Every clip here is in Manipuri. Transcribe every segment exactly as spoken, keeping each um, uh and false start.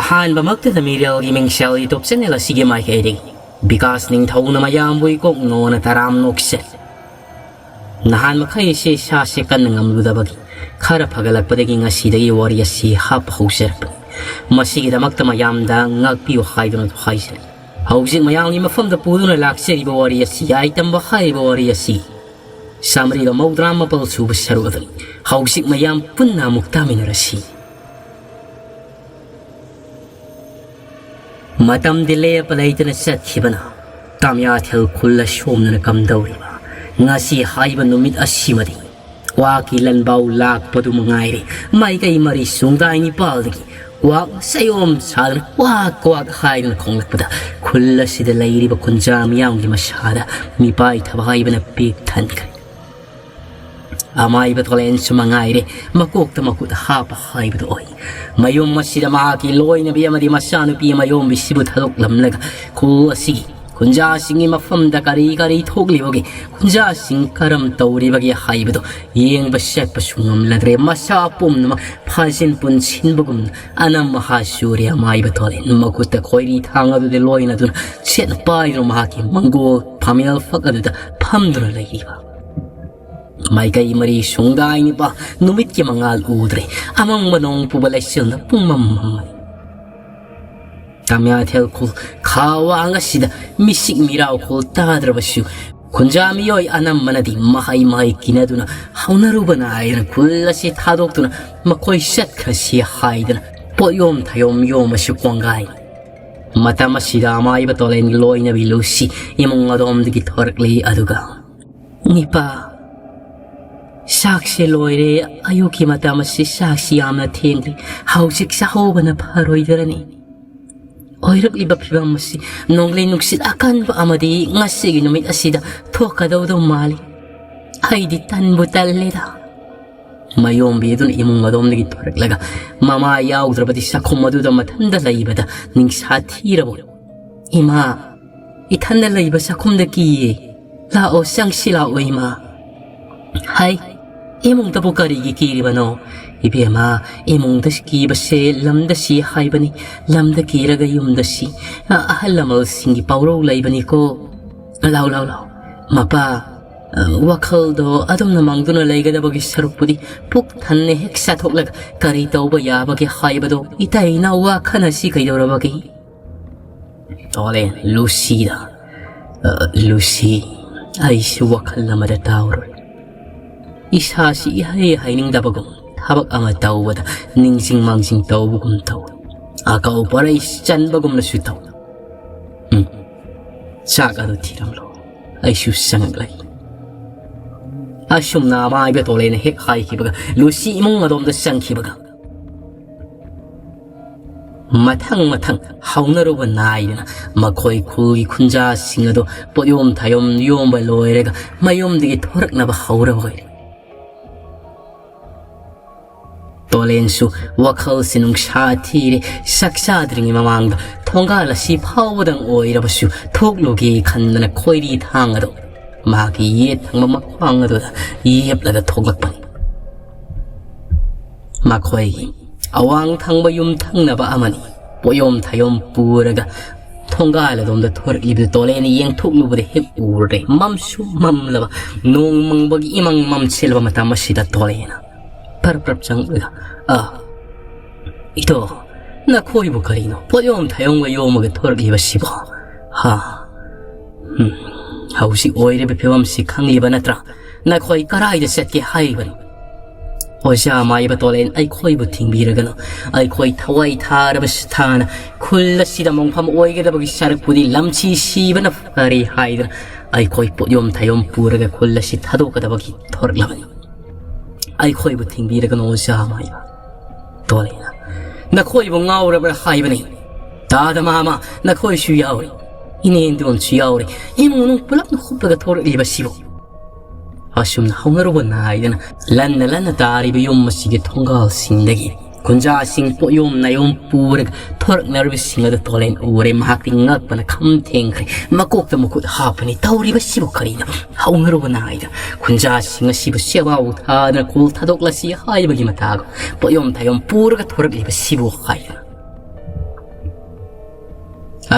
ꯑꯍꯥꯟꯕꯃꯛꯇꯗ ꯃꯤꯔꯦꯜꯒꯤ ꯃꯤꯡꯁꯦꯜ YouTube channel ꯑꯁꯤꯒꯤ ꯃꯥꯏꯀꯩꯗꯒꯤ ꯕꯤꯀꯥꯁ ꯅꯤꯡꯊꯧꯅ ꯃꯌꯥꯝꯕꯨ ꯏꯀꯣꯛ ꯅꯣꯅ ꯇꯔꯥꯝ ꯅꯣꯛꯆꯔꯤ꯫ ꯅꯍꯥꯟ ꯃꯈꯩ ꯑꯁꯤ ꯏꯁꯥꯁꯦ ꯀꯟꯅ ꯉꯝꯂꯨꯗꯕꯒꯤ ꯈꯔ ꯐꯒꯠꯂꯛꯄꯗꯒꯤ ꯉꯁꯤꯗꯒꯤ ꯋꯥꯔꯤ ꯑꯁꯤ ꯍꯥꯞꯄ ꯍꯧꯖꯔꯛꯄꯅꯤ꯫ ꯃꯁꯤꯒꯤꯗꯃꯛꯇ ꯃꯌꯥꯝꯗ ꯉꯥꯛꯄꯤꯌꯨ ꯍꯥꯏꯗꯨꯅ ꯍꯥꯏꯖꯔꯤ꯫ ꯍꯧꯖꯤꯛ ꯃꯌꯥꯝꯒꯤ ꯃꯐꯝꯗ ꯄꯨꯗꯨꯅ ꯂꯥꯛꯆꯔꯤꯕ ꯋꯥꯔꯤ ꯑꯁꯤ ꯌꯥꯏꯇꯝꯕ ꯍꯥꯏꯔꯤꯕ ꯋꯥꯔꯤ ꯑꯁꯤ ꯆꯥꯃꯔꯤꯒ ꯃꯧꯗ꯭ꯔꯥ ꯃꯥꯄꯜ ꯁꯨꯕ ꯁꯔꯨꯛ ꯑꯗꯨꯅꯤ꯫ ꯍꯧꯖꯤꯛ ꯃꯌꯥꯝ ꯄꯨꯟꯅ ꯑꯃꯨꯛ ꯇꯥꯃꯤꯟꯅꯔꯁꯤ꯫ ꯃꯇꯝꯗꯤ ꯂꯦꯞꯄ ꯂꯩꯇꯅ ꯆꯠꯈꯤꯕꯅ ꯇꯥꯃꯤꯌꯥꯊꯦꯜ ꯈꯨꯜ ꯑꯁꯣꯝꯗꯅ ꯀꯝꯗꯧꯔꯤꯕ? ꯉꯁꯤ ꯍꯥꯏꯕ ꯅꯨꯃꯤꯠ ꯑꯁꯤꯃꯗꯤ ꯀ꯭ꯋꯥꯛꯀꯤ ꯂꯟꯕꯥꯎ ꯂꯥꯛꯄꯗꯨ ꯃꯉꯥꯏꯔꯦ꯫ ꯃꯥꯏꯀꯩ ꯃꯔꯤ ꯁꯨꯡꯗꯥꯏ ꯅꯤꯄꯥꯜꯗꯒꯤ ꯀ꯭ꯋꯥꯛ ꯆꯌꯣꯝ ꯁꯥꯗꯨꯅ ꯀ꯭ꯋꯥꯛ ꯀ꯭ꯋꯥꯛ ꯍꯥꯏꯗꯨꯅ ꯈꯣꯡꯂꯛꯄꯗ ꯈꯨꯜ ꯑꯁꯤꯗ ꯂꯩꯔꯤꯕ ꯈꯨꯟꯖꯥ ꯃꯤꯌꯥꯝꯒꯤ ꯃꯁꯥꯗ ꯃꯤꯄꯥꯏ ꯊꯕꯥꯏꯕꯅ ꯄꯤꯛ ꯊꯟꯈ꯭ꯔꯦ꯫ ꯑꯃꯥꯏꯕ ꯇꯣꯂꯦꯟꯁꯨ ꯃꯉꯥꯏꯔꯦ ꯃꯀꯣꯛꯇ ꯃꯈꯨꯠ ꯍꯥꯞꯄ ꯍꯥꯏꯕꯗꯨ ꯑꯣꯏ꯫ ꯃꯌꯨꯝ ꯑꯁꯤꯗ ꯃꯍꯥꯛꯀꯤ ꯂꯣꯏꯅꯕꯤ ꯑꯃꯗꯤ ꯃꯆꯥꯅꯨꯄꯤ ꯃꯌꯣꯝꯕꯤꯁꯤꯕꯨ ꯊꯥꯗꯣꯛꯂꯝꯂꯒ ꯈꯨꯜ ꯑꯁꯤꯒꯤ ꯈꯨꯟꯖꯥꯁꯤꯡꯒꯤ ꯃꯐꯝꯗ ꯀꯔꯤ ꯀꯔꯤ ꯊꯣꯛꯂꯤꯕꯒꯦ, ꯈꯨꯟꯖꯥꯁꯤꯡ ꯀꯔꯝ ꯇꯧꯔꯤꯕꯒꯦ ꯍꯥꯏꯕꯗꯨ ꯌꯦꯡꯕ ꯆꯠꯄꯁꯨ ꯉꯝꯂꯗ꯭ꯔꯦ꯫ ꯃꯁꯥ ꯄꯨꯝꯅꯃꯛ ꯐꯥꯖꯤꯟ ꯄꯨꯟꯁꯤꯟꯕꯒꯨꯝꯅ ꯑꯅꯝ ꯑꯍꯥ ꯆꯨꯔꯦ꯫ ꯑꯃꯥꯏꯕ ꯇꯣꯂꯦꯟ ꯃꯈꯨꯠꯇ ꯈꯣꯏꯔꯤ ꯊꯥꯡ ꯑꯗꯨꯗꯤ ꯂꯣꯏꯅꯗꯨꯅ ꯁꯦꯠꯅ ꯄꯥꯏꯗꯨꯅ ꯃꯍꯥꯛꯀꯤ ꯃꯪꯒꯣꯜ ꯐꯝꯃꯦꯜ ꯐꯛ ꯑꯗꯨꯗ ꯐꯝꯗꯨꯅ ꯂꯩꯔꯤꯕ꯫ ꯃꯥꯏꯀꯩ ꯃꯔꯤ ꯁꯨꯡꯗꯥꯏ ꯅꯤꯄꯥ ꯅꯨꯃꯤꯠꯀꯤ ꯃꯉꯥꯜ ꯎꯗ꯭ꯔꯦ꯫ ꯑꯃꯝꯕ ꯅꯣꯡ ꯄꯨꯕ ꯂꯩꯆꯤꯜꯅ ꯄꯨꯡꯃꯝ ꯃꯝꯃꯤ꯫ ꯇꯥꯃꯤꯌꯥꯊꯦꯜ ꯈꯨꯜ ꯈꯥ ꯋꯥꯡ ꯑꯁꯤꯗ ꯃꯤꯁꯤꯛ ꯃꯤꯔꯥꯎ ꯈꯨꯜ ꯇꯥꯗ꯭ꯔꯕꯁꯨ ꯈꯨꯟꯖꯥ ꯃꯤꯑꯣꯏ ꯑꯅꯝꯕꯅꯗꯤ ꯃꯍꯩ ꯃꯍꯩ ꯀꯤꯅꯗꯨꯅ ꯍꯧꯅꯔꯨꯕ ꯅꯥꯏꯗꯅ ꯈꯨꯜ ꯑꯁꯤ ꯊꯥꯗꯣꯛꯇꯨꯅ ꯃꯈꯣꯏ ꯆꯠꯈ꯭ꯔꯁꯤ ꯍꯥꯏꯗꯅ ꯄꯣꯠꯌꯣꯝ ꯊꯌꯣꯝ ꯌꯣꯝꯕꯁꯨ ꯀꯣꯡꯒꯥꯏ꯫ ꯃꯇꯝ ꯑꯁꯤꯗ ꯑꯃꯥꯏꯕ ꯇꯣꯂꯦꯟꯒꯤ ꯂꯣꯏꯅꯕꯤ ꯂꯨꯁꯤ ꯏꯃꯨꯡ ꯑꯗꯣꯝꯗꯒꯤ ꯊꯣꯔꯛꯂꯤ꯫ ꯑꯗꯨꯒ, "ꯅꯤꯄꯥ, ꯆꯥꯛꯁꯦ ꯂꯣꯏꯔꯦ꯫ ꯑꯌꯨꯛꯀꯤ ꯃꯇꯝ ꯑꯁꯤ ꯆꯥꯛꯁꯤ ꯌꯥꯝꯅ ꯊꯦꯡꯂꯤ꯫ ꯍꯧꯖꯤꯛ ꯆꯥꯍꯧꯕꯅ ꯐꯔꯣꯏꯗꯔꯅꯤ꯫ ꯑꯣꯏꯔꯛꯂꯤꯕ ꯐꯤꯕꯝ ꯑꯁꯤ ꯅꯣꯡꯂꯩ ꯅꯨꯡꯁꯤꯠ ꯑꯀꯟꯕ ꯑꯃꯗꯤ ꯉꯁꯤꯒꯤ ꯅꯨꯃꯤꯠ ꯑꯁꯤꯗ ꯊꯣꯛꯀꯗꯧꯗꯧ ꯃꯥꯜꯂꯤ꯫ ꯑꯩꯗꯤ ꯇꯟꯕꯨ ꯇꯜꯂꯦꯗ"꯫ ꯃꯌꯣꯝꯕꯤ ꯑꯗꯨꯅ ꯏꯃꯨꯡ ꯑꯗꯣꯝꯗꯒꯤ ꯊꯣꯔꯛꯂꯒ ꯃꯃꯥ ꯌꯥꯎꯗ꯭ꯔꯕꯗꯤ ꯆꯥꯛꯈꯨꯝ ꯑꯗꯨꯗ ꯃꯊꯟꯇ ꯂꯩꯕꯗ ꯅꯤꯡꯁꯥ ꯊꯤꯔꯕ, "ꯏꯃꯥ, ꯏꯊꯟꯗ ꯂꯩꯕ ꯆꯥꯛꯈꯨꯝꯗ ꯀꯤꯌꯦ꯫ ꯂꯥꯛꯑꯣ, ꯆꯪꯁꯤ ꯂꯥꯛꯑꯣ ꯏꯃꯥ"꯫ "ꯍꯥꯏ, ꯏꯃꯨꯡꯗꯕꯨ ꯀꯔꯤꯒꯤ ꯀꯤꯔꯤꯕꯅꯣ? "ꯏꯕꯦꯝꯃ, ꯏꯃꯨꯡꯗ ꯀꯤꯕꯁꯦ ꯂꯝꯗ ꯁꯤ ꯍꯥꯏꯕꯅꯤ, ꯂꯝꯗ ꯀꯤꯔꯒ ꯌꯨꯝꯗ ꯁꯤ꯫ ꯑ-, ꯑꯍꯜ ꯂꯃꯟꯁꯤꯡꯒꯤ ꯄꯥꯎꯔꯧ ꯂꯩꯕꯅꯤꯀꯣ꯫ ꯂꯥꯎ, ꯂꯥꯎ, ꯂꯥꯎ꯫ ꯃꯄꯥ, ꯑ, ꯋꯥꯈꯜꯗꯣ ꯑꯗꯨꯝꯅ ꯃꯥꯡꯗꯨꯅ ꯂꯩꯒꯗꯕꯒꯤ ꯁꯔꯨꯛꯄꯨꯗꯤ ꯄꯨꯛ ꯊꯟꯅ ꯍꯦꯛ ꯆꯥꯊꯣꯛꯂꯒ ꯀꯔꯤ ꯇꯧꯕ ꯌꯥꯕꯒꯦ ꯍꯥꯏꯕꯗꯣ ꯏꯇꯩ ꯏꯅꯥꯎ ꯋꯥꯈꯟꯅꯁꯤ ꯀꯩꯗꯧꯔꯕꯒꯦ?" ꯇꯣꯂꯦꯟ, ꯂꯨꯁꯤꯗ, "ꯑ, ꯂꯨꯁꯤ, ꯑꯩꯁꯨ ꯋꯥꯈꯜ ꯑꯃꯗ ꯇꯥꯎꯔꯦ꯫ ꯏꯁꯥꯁꯤ ꯏꯍꯩ ꯍꯩꯅꯤꯡꯗꯕꯒꯨꯝ, ꯊꯕꯛ ꯑꯃ ꯇꯧꯕꯗ ꯅꯤꯡꯁꯤꯡ ꯃꯥꯡꯖꯤꯡ ꯇꯧꯕꯒꯨꯝ ꯇꯧ꯫ ꯑꯀꯧ ꯄꯔꯩ ꯆꯟꯕꯒꯨꯝꯅꯁꯨ ꯇꯧ꯫ ꯎꯝ, ꯆꯥꯛ ꯑꯗꯨ ꯊꯤꯔꯝꯂꯣ, ꯑꯩꯁꯨ ꯆꯪꯂꯛꯂꯒꯦ꯫" ꯑꯁꯨꯝꯅ ꯑꯃꯥꯏꯕ ꯇꯣꯂꯦꯟꯅ ꯍꯦꯛ ꯍꯥꯏꯈꯤꯕꯒ ꯂꯨꯁꯤ ꯏꯃꯨꯡ ꯑꯗꯣꯝꯗ ꯆꯪꯈꯤꯕꯒ, ꯃꯊꯪ ꯃꯊꯪ ꯍꯧꯅꯔꯨꯕ ꯅꯥꯏꯗꯅ ꯃꯈꯣꯏ ꯈꯨꯜꯒꯤ ꯈꯨꯟꯖꯥꯁꯤꯡ ꯑꯗꯨ ꯄꯣꯠꯌꯣꯝ ꯊꯥꯌꯣꯝ ꯌꯣꯝꯕ ꯂꯣꯏꯔꯒ ꯃꯌꯨꯝꯗꯒꯤ ꯊꯣꯔꯛꯅꯕ ꯍꯧꯔꯕ ꯑꯣꯏꯔꯦ꯫ ꯇꯣꯂꯦꯟꯁꯨ ꯋꯥꯈꯜꯁꯤ ꯅꯨꯡꯁꯥ ꯊꯤꯔꯦ꯫ ꯆꯥꯛ ꯆꯥꯗ꯭ꯔꯤꯉꯩ ꯃꯃꯥꯡꯗ ꯊꯣꯡꯒꯥꯜ ꯑꯁꯤ ꯐꯥꯎꯕꯗꯪ ꯑꯣꯏꯔꯕꯁꯨ ꯊꯣꯛꯂꯨꯒꯦ ꯈꯟꯗꯅ ꯈꯣꯏꯔꯤ ꯊꯥꯡ ꯑꯗꯨ ꯃꯥꯒꯤ ꯌꯦꯠ ꯊꯪꯕ ꯃꯈ꯭ꯋꯥꯡ ꯑꯗꯨꯗ ꯌꯦꯞꯂꯒ ꯊꯣꯛꯂꯛꯄꯅꯤ꯫ ꯃꯈꯣꯏꯒꯤ ꯑꯋꯥꯡ ꯊꯪꯕ ꯌꯨꯝ ꯊꯪꯅꯕ ꯑꯃꯅꯤ꯫ ꯄꯣꯌꯣꯝ ꯊꯥꯌꯣꯝ ꯄꯨꯔꯒ ꯊꯣꯡꯒꯥꯜ ꯑꯗꯣꯝꯗ ꯊꯣꯔꯛꯂꯤꯕꯗꯨ ꯇꯣꯂꯦꯅ ꯌꯦꯡꯊꯣꯛꯂꯨꯕꯗ ꯍꯦꯛ ꯎꯔꯦ꯫ ꯃꯝꯁꯨ ꯃꯝꯂꯕ, ꯅꯣꯡ ꯃꯪꯕꯒꯤ ꯏꯃꯪ ꯃꯝꯁꯤꯜꯂꯕ ꯃꯇꯝ ꯑꯁꯤꯗ ꯇꯣꯂꯦꯅ ꯄꯔꯞ ꯄꯔꯞ ꯆꯪꯂꯒ, "ꯑ, ꯏꯇꯣ, ꯅꯈꯣꯏꯕꯨ ꯀꯔꯤꯅꯣ ꯄꯣꯠꯌꯣꯝ ꯊꯥꯌꯣꯝꯒ ꯌꯣꯝꯃꯒ ꯊꯣꯔꯛꯂꯤꯕꯁꯤꯕꯣ? ꯍꯥ? ꯎꯝ, ꯍꯧꯖꯤꯛ ꯑꯣꯏꯔꯤꯕ ꯐꯤꯕꯝꯁꯤ ꯈꯪꯂꯤꯕ ꯅꯠꯇ꯭ꯔꯥ? ꯅꯈꯣꯏ ꯀꯔꯥꯏꯗ ꯆꯠꯀꯦ ꯍꯥꯏꯔꯤꯕꯅꯣ?" "ꯑꯣꯖꯥ ꯃꯥꯏꯕ ꯇꯣꯂꯦꯟ, ꯑꯩꯈꯣꯏꯕꯨ ꯊꯤꯡꯕꯤꯔꯒꯅꯨ꯫ ꯑꯩꯈꯣꯏ ꯊꯋꯥꯏ ꯊꯥꯔꯕ ꯁꯤꯊꯥꯅ ꯈꯨꯜ ꯑꯁꯤꯗ ꯃꯣꯡꯐꯝ ꯑꯣꯏꯒꯗꯕꯒꯤ ꯁꯔꯨꯛꯄꯨꯗꯤ ꯂꯝꯁꯤ ꯁꯤꯕꯅ ꯐꯔꯦ ꯍꯥꯏꯗꯅ ꯑꯩꯈꯣꯏ ꯄꯣꯠꯌꯣꯝ ꯊꯥꯌꯣꯝ ꯄꯨꯔꯒ ꯈꯨꯜ ꯑꯁꯤ ꯊꯥꯗꯣꯛꯀꯗꯕꯒꯤ ꯊꯣꯔꯛꯂꯕꯅꯤ꯫ ꯑꯩꯈꯣꯏꯕꯨ ꯊꯤꯡꯕꯤꯔꯒꯅꯨ ꯑꯣꯖꯥ ꯃꯥꯏꯕ ꯇꯣꯂꯦꯟꯅ꯫ ꯅꯈꯣꯏꯕꯨ ꯉꯥꯎꯔꯕ꯭ꯔꯥ ꯍꯥꯏꯕꯅꯤ꯫ ꯇꯥꯗ ꯃꯥꯃ, ꯅꯈꯣꯏꯁꯨ ꯌꯥꯎꯔꯤ꯫ ꯏꯅꯦꯟꯗꯣꯟꯁꯨ ꯌꯥꯎꯔꯤ꯫ ꯏꯃꯨꯡ ꯃꯅꯨꯡ ꯄꯨꯂꯞꯅ ꯍꯨꯞꯂꯒ ꯊꯣꯔꯛꯂꯤꯕꯁꯤꯕꯨ?" ꯑꯁꯨꯝꯅ ꯍꯧꯅꯔꯨꯕ ꯅꯥꯏꯗꯅ ꯂꯟꯅ ꯂꯟꯅ ꯇꯥꯔꯤꯕ ꯌꯨꯝ ꯑꯁꯤꯒꯤ ꯊꯣꯡꯒꯥꯜꯁꯤꯡꯗꯒꯤ ꯈꯨꯟꯖꯥꯁꯤꯡ ꯄꯣꯠꯌꯣꯝ ꯅꯥꯌꯣꯝ ꯄꯨꯔꯒ ꯊꯣꯔꯛꯅꯔꯤꯕꯁꯤꯡ ꯑꯗꯨ ꯇꯣꯂꯦꯟ ꯎꯔꯦ꯫ ꯃꯍꯥꯛꯇꯤ ꯉꯛꯄꯅ ꯈꯝ ꯊꯦꯡꯈ꯭ꯔꯦ꯫ ꯃꯀꯣꯛꯇ ꯃꯈꯨꯠ ꯍꯥꯞꯄꯅꯤ꯫ "ꯇꯧꯔꯤꯕꯁꯤꯕꯨ ꯀꯔꯤꯅꯣ?" ꯍꯧꯅꯔꯨꯕ ꯅꯥꯏꯗ ꯈꯨꯟꯖꯥꯁꯤꯡ ꯑꯁꯤꯕꯨ ꯁꯦꯕꯥꯕꯨ ꯊꯥꯗꯅ ꯈꯨꯜ ꯊꯥꯗꯣꯛꯂꯁꯤ ꯍꯥꯏꯕꯒꯤ ꯃꯇꯥꯒꯨꯝ ꯄꯣꯠꯌꯣꯝ ꯊꯥꯌꯣꯝ ꯄꯨꯔꯒ ꯊꯣꯔꯛꯂꯤꯕꯁꯤꯕꯨ ꯍꯥꯏꯗꯅ꯫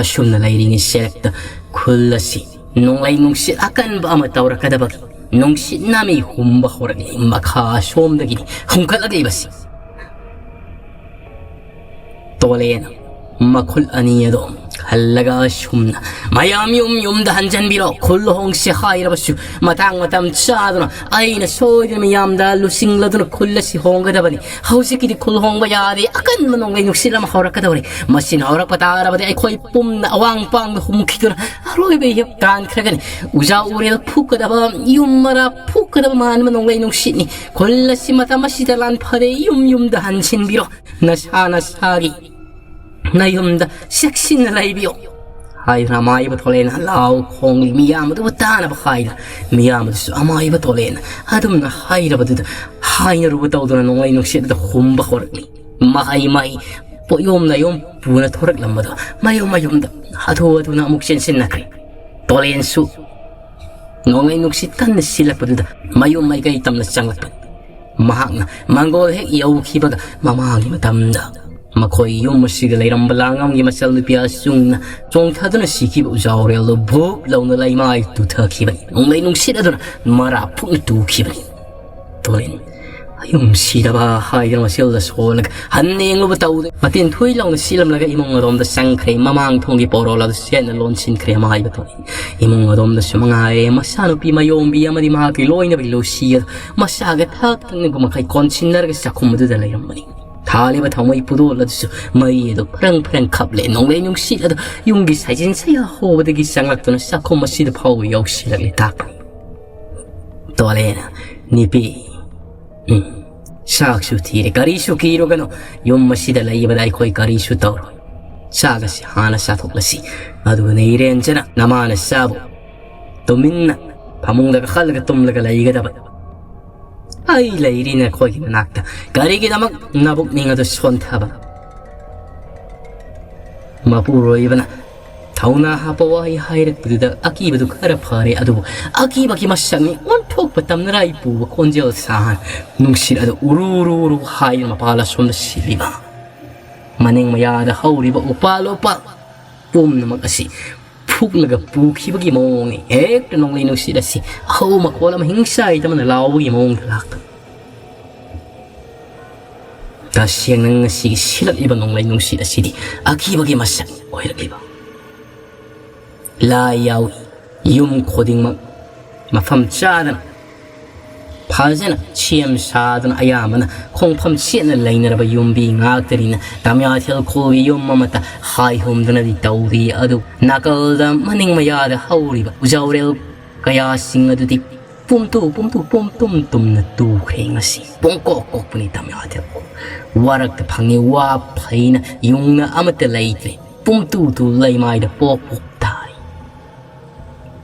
ꯑꯁꯨꯝꯅ ꯂꯩꯔꯤꯉꯩ ꯁꯦꯔꯛꯇ ꯈꯨꯜ ꯑꯁꯤ ꯅꯣꯡꯂꯩ ꯅꯨꯡꯁꯤꯠ ꯑꯀꯟꯕ ꯑꯃ ꯇꯧꯔꯛꯀꯗꯕꯒꯤ ꯅꯨꯡꯁꯤꯠꯅ ꯃꯤ ꯍꯨꯝꯕ ꯍꯧꯔꯛꯂꯤ꯫ ꯃꯈꯥ ꯑꯁꯣꯝꯗꯒꯤꯅꯤ ꯍꯨꯝꯒꯠꯂꯛꯂꯤꯕꯁꯤ꯫ ꯇꯣꯂꯦꯅ ꯃꯈꯨꯜ ꯑꯅꯤ ꯑꯗꯣ ꯍꯜꯂꯒ ꯑꯁꯨꯝꯅ, "ꯃꯌꯥꯝ ꯌꯨꯝ ꯌꯨꯝꯗ ꯍꯟꯖꯟꯕꯤꯔꯣ꯫ ꯈꯨꯜ ꯂꯨꯍꯣꯡꯁꯦ ꯍꯥꯏꯔꯕꯁꯨ ꯃꯇꯥꯡ ꯃꯇꯝ ꯆꯥꯗꯨꯅ ꯑꯩꯅ ꯁꯣꯏꯗꯅ ꯃꯤꯌꯥꯝꯗ ꯂꯨꯆꯤꯡꯂꯗꯨꯅ ꯈꯨꯜ ꯑꯁꯤ ꯍꯣꯡꯒꯗꯕꯅꯤ꯫ ꯍꯧꯖꯤꯛꯀꯤꯗꯤ ꯈꯨꯜ ꯍꯣꯡꯕ ꯌꯥꯗꯦ꯫ ꯑꯀꯟꯕ ꯅꯣꯡꯂꯩ ꯅꯨꯡꯁꯤꯠ ꯑꯃ ꯍꯧꯔꯛꯀꯗꯧꯔꯤ꯫ ꯃꯁꯤꯅ ꯍꯧꯔꯛꯄ ꯇꯥꯔꯕꯗꯤ ꯑꯩꯈꯣꯏ ꯄꯨꯝꯅ ꯑꯋꯥꯡ ꯄꯥꯡꯗ ꯍꯨꯝꯈꯤꯗꯨꯅ ꯑꯔꯣꯏꯕ ꯏꯍꯦꯞ ꯇꯥꯟꯈ꯭ꯔꯒꯅꯤ꯫ ꯎꯖꯥ ꯎꯔꯦꯜ ꯐꯨꯛꯀꯗꯕ, ꯌꯨꯝ ꯃꯔꯥ ꯐꯨꯛꯀꯗꯕ ꯃꯥꯟꯕ ꯅꯣꯡꯂꯩ ꯅꯨꯡꯁꯤꯠꯅꯤ꯫ ꯈꯨꯜ ꯑꯁꯤ ꯃꯇꯝ ꯑꯁꯤꯗ ꯂꯥꯟ ꯐꯔꯦ꯫ ꯌꯨꯝ ꯌꯨꯝꯗ ꯍꯟꯁꯤꯟꯕꯤꯔꯣ꯫ ꯅꯁꯥ ꯅꯁꯥꯒꯤ ꯅꯌꯨꯝꯗ ꯆꯦꯛꯁꯤꯟꯅ ꯂꯩꯕꯤꯌꯣ" ꯍꯥꯏꯗꯨꯅ ꯑꯃꯥꯏꯕ ꯊꯣꯂꯦꯅ ꯂꯥꯎ ꯈꯣꯡꯂꯤ꯫ ꯃꯤꯌꯥꯝ ꯑꯗꯨꯕꯨ ꯇꯥꯅꯕ ꯍꯥꯏꯗꯨꯅ ꯃꯤꯌꯥꯝ ꯑꯗꯨꯁꯨ ꯑꯃꯥꯏꯕ ꯊꯣꯂꯦꯅ ꯑꯗꯨꯝꯅ ꯍꯥꯏꯔꯕꯗꯨꯗ ꯍꯥꯏꯅꯔꯨꯕ ꯇꯧꯗꯨꯅ ꯅꯣꯡꯂꯩ ꯅꯨꯡꯁꯤꯠ ꯑꯗꯨꯗ ꯍꯨꯝꯕ ꯍꯧꯔꯛꯂꯤ꯫ ꯃꯍꯩ ꯃꯍꯩ ꯄꯣꯠꯌꯣꯝ ꯅꯥꯌꯣꯝ ꯄꯨꯅ ꯊꯣꯔꯛꯂꯝꯕꯗꯣ ꯃꯌꯨꯝ ꯃꯌꯨꯝꯗ ꯍꯥꯊꯨ ꯍꯥꯊꯨꯅ ꯑꯃꯨꯛ ꯆꯦꯟꯁꯤꯟꯅꯈ꯭ꯔꯦ꯫ ꯇꯣꯂꯦꯟꯁꯨ ꯅꯣꯡꯂꯩ ꯅꯨꯡꯁꯤꯠ ꯀꯟꯅ ꯁꯤꯜꯂꯛꯄꯗꯨꯗ ꯃꯌꯨꯝ ꯃꯥꯏꯀꯩ ꯇꯝꯅ ꯆꯪꯂꯛꯄꯅꯤ꯫ ꯃꯍꯥꯛꯅ ꯃꯪꯒꯣꯜ ꯍꯦꯛ ꯌꯧꯈꯤꯕꯒ ꯃꯃꯥꯡꯒꯤ ꯃꯇꯝꯗ ꯃꯈꯣꯏ ꯌꯨꯝ ꯑꯁꯤꯗ ꯂꯩꯔꯝꯕ ꯂꯥꯡꯉꯝꯒꯤ ꯃꯆꯜ ꯅꯨꯄꯤ ꯑꯁꯨꯝꯅ ꯆꯣꯡꯊꯗꯨꯅ ꯁꯤꯈꯤꯕ ꯎꯖꯥꯎꯔꯦꯜꯗꯨ ꯚꯨꯞ ꯂꯧꯅ ꯂꯩꯃꯥꯏ ꯇꯨꯊꯈꯤꯕꯅꯤ꯫ ꯅꯣꯡꯂꯩ ꯅꯨꯡꯁꯤꯠ ꯑꯗꯨꯅ ꯃꯔꯥ ꯐꯨꯛꯅ ꯇꯨꯈꯤꯕꯅꯤ꯫ ꯇꯣꯂꯦꯟ, "ꯑꯌꯨꯝ ꯁꯤꯔꯕ" ꯍꯥꯏꯗꯨꯅ ꯃꯆꯤꯜꯗ ꯁꯣꯜꯂꯒ ꯍꯟꯅ ꯌꯦꯡꯂꯨꯕ ꯇꯧꯗꯦ꯫ ꯃꯇꯤꯟ ꯊꯨꯏ ꯂꯥꯎꯅ ꯁꯤꯜꯂꯝꯂꯒ ꯏꯃꯨꯡ ꯑꯗꯣꯝꯗ ꯆꯪꯈ꯭ꯔꯦ꯫ ꯃꯃꯥꯡ ꯊꯣꯡꯒꯤ ꯄꯧꯔꯣꯜ ꯑꯗꯨ ꯆꯦꯠꯅ ꯂꯣꯟꯁꯤꯟꯈ꯭ꯔꯦ꯫ ꯑꯃꯥꯏꯕ ꯇꯣꯂꯦꯟ ꯏꯃꯨꯡ ꯑꯗꯣꯝꯗꯁꯨ ꯃꯉꯥꯏꯔꯦ꯫ ꯃꯆꯥꯅꯨꯄꯤ ꯃꯌꯣꯝꯕꯤ ꯑꯃꯗꯤ ꯃꯍꯥꯛꯀꯤ ꯂꯣꯏꯅꯕꯤ ꯂꯨꯁꯤ ꯑꯗꯨ ꯃꯁꯥꯒ ꯊꯛ ꯊꯛꯅꯤꯡꯕ ꯃꯈꯩ ꯀꯣꯟꯁꯤꯟꯅꯔꯒ ꯆꯥꯛꯈꯨꯝ ꯑꯗꯨꯗ ꯂꯩꯔꯝꯕꯅꯤ꯫ ꯊꯥꯜꯂꯤꯕ ꯊꯥꯎꯃꯩ ꯄꯨꯗꯣꯜ ꯑꯗꯨꯁꯨ ꯃꯩ ꯑꯗꯨ ꯐꯔꯪ ꯐꯔꯪ ꯈꯞꯂꯦ꯫ ꯅꯣꯡꯂꯩ ꯅꯨꯡꯁꯤꯠ ꯑꯗꯨ ꯌꯨꯝꯒꯤ ꯁꯥꯏꯖꯤꯟ ꯁꯌꯥ ꯍꯧꯕꯗꯒꯤ ꯆꯪꯂꯛꯇꯨꯅ ꯆꯥꯛꯈꯨꯝ ꯑꯁꯤꯗ ꯐꯥꯎꯕ ꯌꯧꯁꯤꯜꯂꯛꯂꯦ ꯇꯥꯛꯄꯅꯤ꯫ ꯇꯣꯂꯦꯅ, "ꯅꯨꯄꯤ, ꯎꯝ, ꯆꯥꯛꯁꯨ ꯊꯤꯔꯦ, ꯀꯔꯤꯁꯨ ꯀꯤꯔꯨꯒꯅꯨ꯫ ꯌꯨꯝ ꯑꯁꯤꯗ ꯂꯩꯕꯗ ꯑꯩꯈꯣꯏ ꯀꯔꯤꯁꯨ ꯇꯧꯔꯣꯏ꯫ ꯆꯥꯛ ꯑꯁꯤ ꯍꯥꯟꯅ ꯆꯥꯊꯣꯛꯂꯁꯤ꯫ ꯑꯗꯨꯒ ꯅꯤꯔꯦꯟꯖꯅ ꯅꯃꯥꯅ ꯆꯥꯕꯨ ꯇꯨꯃꯤꯟꯅ ꯐꯃꯨꯡꯗ ꯀꯥꯈꯠꯂꯒ ꯇꯨꯝꯂꯒ ꯂꯩꯒꯗꯕ꯫ ꯑꯩ ꯂꯩꯔꯤ ꯅꯈꯣꯏꯒꯤ ꯃꯅꯥꯛꯇ꯫ ꯀꯔꯤꯒꯤꯗꯃꯛ ꯅꯕꯨꯛꯅꯤꯡ ꯑꯗꯨ ꯁꯣꯟꯊꯕ? ꯃꯄꯨꯔꯣꯏꯕꯅ ꯊꯧꯅꯥ ꯍꯥꯞꯄ ꯋꯥꯍꯩ ꯍꯥꯏꯔꯛꯄꯗꯨꯗ ꯑꯀꯤꯕꯗꯨ ꯈꯔ ꯐꯔꯦ, ꯑꯗꯨꯕꯨ ꯑꯀꯤꯕꯒꯤ ꯃꯁꯛꯅꯤ ꯑꯣꯟꯊꯣꯛꯄ ꯇꯝꯅꯔꯥꯏ ꯄꯨꯕ ꯈꯣꯟꯖꯦꯜ ꯁꯥꯍꯟ ꯅꯨꯡꯁꯤꯠ ꯑꯗꯨ ꯎꯔꯨ ꯎꯔꯨ ꯎꯔꯨ ꯍꯥꯏꯗꯨꯅ ꯃꯄꯥꯜ ꯑꯁꯣꯝꯗ ꯁꯤꯠꯂꯤꯕ꯫ ꯃꯅꯤꯡ ꯃꯌꯥꯗ ꯍꯧꯔꯤꯕ ꯎꯄꯥꯜ ꯎꯄꯥꯜ ꯄꯨꯝꯅꯃꯛ ꯑꯁꯤ ꯐꯨꯛꯂꯒ ꯄꯨꯈꯤꯕꯒꯤ ꯃꯑꯣꯡꯅꯤ꯫ ꯍꯦꯛꯇ ꯅꯣꯡꯂꯩ ꯅꯨꯡꯁꯤꯠ ꯑꯁꯤ ꯑꯍꯧ ꯃꯈꯣꯜ ꯑꯃ ꯍꯤꯡꯁꯥꯏ ꯇꯝꯅ ꯂꯥꯎꯕꯒꯤ ꯃꯑꯣꯡꯗ ꯂꯥꯛꯄ꯫ ꯇꯁꯦꯡꯅ ꯉꯁꯤꯒꯤ ꯁꯤꯜꯂꯛꯂꯤꯕ ꯅꯣꯡꯂꯩ ꯅꯨꯡꯁꯤꯠ ꯑꯁꯤꯗꯤ ꯑꯀꯤꯕꯒꯤ ꯃꯁꯛ ꯑꯣꯏꯔꯛꯂꯤꯕ꯫ ꯂꯥꯏ ꯌꯥꯎꯏ꯫ ꯌꯨꯝ ꯈꯨꯗꯤꯡꯃꯛ ꯃꯐꯝ ꯆꯥꯗꯅ ꯐꯖꯅ ꯁꯦꯝ ꯁꯥꯗꯨꯅ ꯑꯌꯥꯝꯕꯅ ꯈꯣꯡꯐꯝ ꯆꯦꯠꯅ ꯂꯩꯅꯔꯕ ꯌꯨꯝꯕꯤ ꯉꯥꯛꯇꯅꯤꯅ ꯇꯝꯌꯥꯊꯦꯜ ꯈꯨꯜꯒꯤ ꯌꯨꯝ ꯑꯃꯠꯇ ꯍꯥꯏꯍꯨꯝꯗꯅꯗꯤ ꯇꯧꯔꯤ꯫ ꯑꯗꯨ ꯅꯥꯀꯜꯗ ꯃꯅꯤꯡ ꯃꯌꯥꯗ ꯍꯧꯔꯤꯕ ꯎꯖꯥꯎꯔꯦꯜ ꯀꯌꯥꯁꯤꯡ ꯑꯗꯨꯗꯤ ꯄꯨꯝꯇꯨ ꯄꯨꯝꯇꯨ ꯄꯨꯝ ꯇꯨꯝ ꯇꯨꯝꯅ ꯇꯨꯈ꯭ꯔꯦ꯫ ꯉꯁꯤ ꯄꯨꯡꯀꯣꯛ ꯀꯣꯛꯄꯅꯤ ꯇꯝꯌꯥꯊꯦꯜ ꯈꯨꯜ꯫ ꯋꯥꯔꯛꯇ ꯐꯪꯉꯤ ꯋꯥ ꯐꯩꯅ ꯌꯨꯡꯅ ꯑꯃꯠꯇ ꯂꯩꯇ꯭ꯔꯦ꯫ ꯄꯨꯝꯇꯨ ꯇꯨ ꯂꯩꯃꯥꯏꯗ ꯄꯣꯛ ꯄꯣꯛ ꯇꯥꯔꯤ꯫